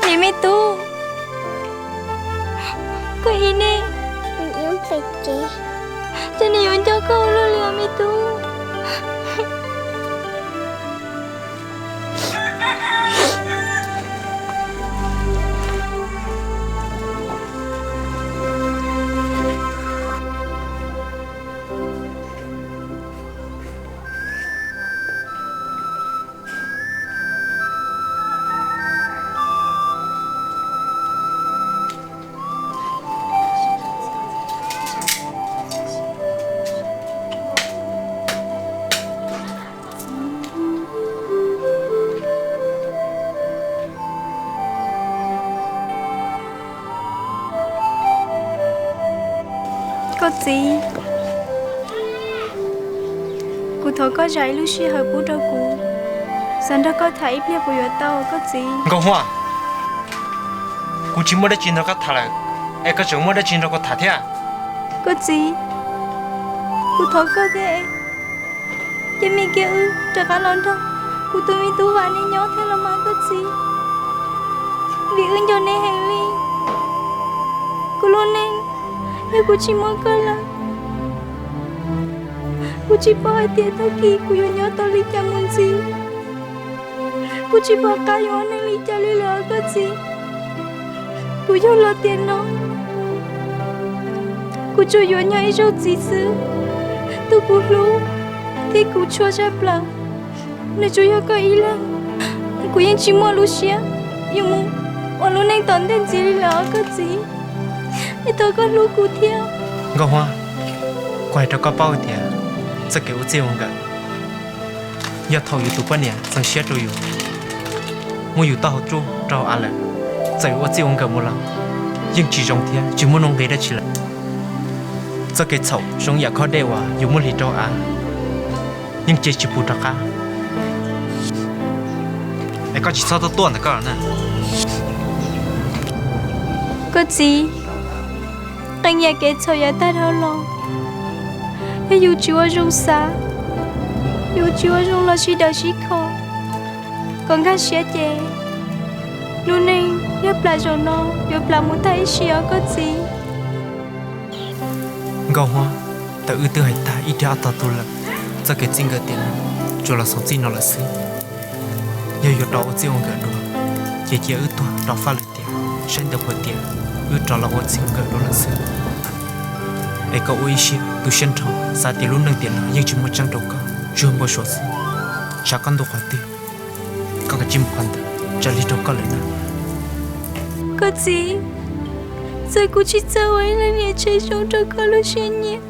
Niam me tub, koj ib ne, ces nws yuav nco koj ua luaj li os me tub. Koj txiv, kuv thov koj zam ib lub sij hawm pub rau kuv, xav nrog koj tham ib pliag puas yuav tau koj txiv? Nkauj Huab, kuv tsis muaj dab tsi nrog koj tham lawm, es koj tseem muaj dab tsi nrog kuv tham thiab? Koj txiv, kuv thov koj thiab, cia me kiag wb rov qab los nrog kuv tus me tub Vam neb nyob thiab los mas koj txiv, vim wb nco neb heev li. Kuv lub neej yog kuv tsis muaj koj lawm, kuv tsis paub hais tias tag kis kuv yuav nyob tau li cas mus ntxiv. Kuv tsis pom qab yuav ua neej li cas li lawm os koj txiv. Kuv yug los tiam no, kuv tsuas yuav nyob ib zaug txiv xwb, tus kuv hlub thiab kuv tshua tshaj plaws, nws tsuas yog koj ib leeg. Kuv yeej tsis muaj lub siab yuav mus ua lub neej tom ntej ntxiv li lawm os koj txiv. Es thov koj hlub kuv thiab. Nkauj Huab, kuv hais rau koj paub tias txoj kev ua txij ua nkawm yog thaum yus tus poj niam txeev siab rau yus, muab yus taub hau rub rau av lawm, txawm yus ua txij ua nkawm mus los yeej tsis zoo thiab tsis muaj nuj nqis dab tsi lawm. Txoj kev txhaum zoo yam khob dej uas yus muab hliv rau av yeej cia tsis pub rov qab. Es koj tsis txhob tuaj tuaj ntawm koj los na. Koj txiv, qee yam kev txhaum yav tag dhau los, yog yus tsis ua zoo xav, yus tsis ua zoo los sib daws sib kho kom nkag siab ces lub neej yog plam zaum no yuav plam mus tag ib sim os koj txiv. Nkauj Huab, thaum wb twb hais tag ib pliag ob tog tu lawm, txoj kev txij nkawm tiam no tsuas los xaus txij no lawm xwb. Yog yuav rov ua txij ua nkawm dua, ces cia wb tuag rau faj lwm tiam, saib ntawd puas tias wb rov los ua txij ua nkawm dua lawm xwb. Es koj ua ib siab tu siab nrho, xav tias lub neej tiam no yeej tsis muaj tseeb rau koj, tsuas npau suav xwb. Tshav koj ntuj qhov twg, koj kav tsij mus qhov ntawd, tsam lig rau koj lawm na. Koj txiv, txawm kuv tsis txawj ua ib leeg niam tsev zoo rau koj lub siab nyiam,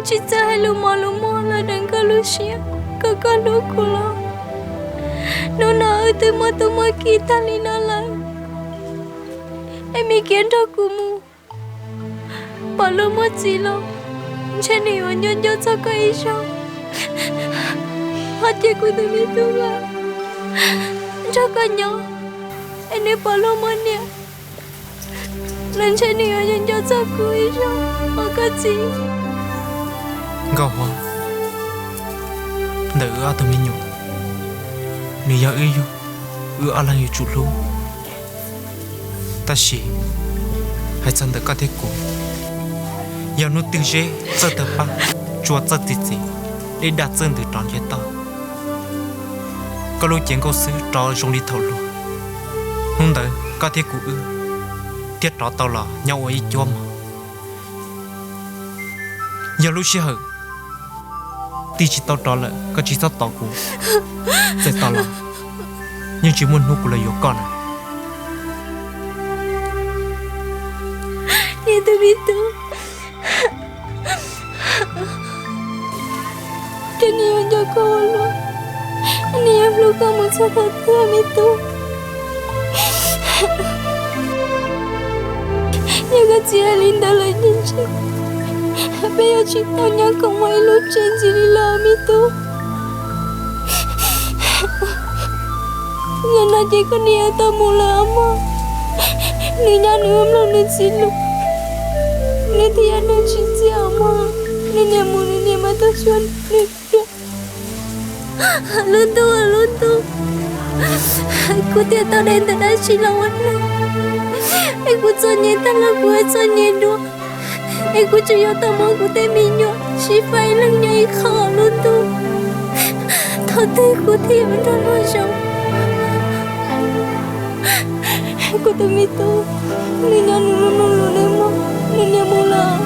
Tsis txawj hais lus mos lus muag los deev koj lub siab kom koj hlub kuv los. Hnub no wb twb muaj tub muaj ki tag li no lawm, es me kiav nrog kuv mus. Pom luag muaj txiv los ntshe nws yuav nco nco txog koj ib zaug. Ho cia kuv tus me tub nrog koj nyob, es nws pom luag muaj niam los ntshe nws yuav nco nco txog kuv ib zaug os koj txiv. Nkauj Huab, ntawm wb ob tug me nyuam, nws yog wb yug, wb ob leeg yuav tsum hlub. Tab sis hais txog ntawm koj thiab kuv, yog hnub twg Zeb txawj tawg paj, tsua txawj txi txiv, dej daj txawj ntws rov ntsiag toj, koj lub cev nkauj xwb rov zoo li thaum hluas, hnub ntawd koj thiab kuv wb thiaj rov tau los nyob ua ib cuab mog. Yog lub sij hawm tig tsis tau rov lawm koj tsis txhob tos kuv, txawm tos los yeej tsis muaj hnub kuv los yuav koj na. Tus me tub, ces nws yuav nco koj ua luaj, nws yuav hlub koj mus txog thaum twg me tub? Yog koj txiv hais li ntawd lawm ces ntshe peb yuav tsis tau nyob koom ua ib lub tsev ntxiv li lawm me tub. Yog no ces koj niam yuav tau mus lawm os mog. Nws nyob nws ua mloog nws txiv lus, nws thiaj yog neeg tsim txiaj os mog. Nws niam mus nws niam mas tuaj xyuas nws dua. Lub ntuj, lub ntuj, kuv thiaj tau de ntawm dab tsi los ua neeg, es kuv txom nyem tag los kuv txom nyem dua, es kuv tseem yuav tau muab kuv tej me nyuam sib faib ib leeg nyob ib qho lub ntuj. Thaum twg kuv thiaj yuav nrog luag zoo? Kuv tus me tub, nws nyob nws lub neej lub neej mog, nws niam mus lawm.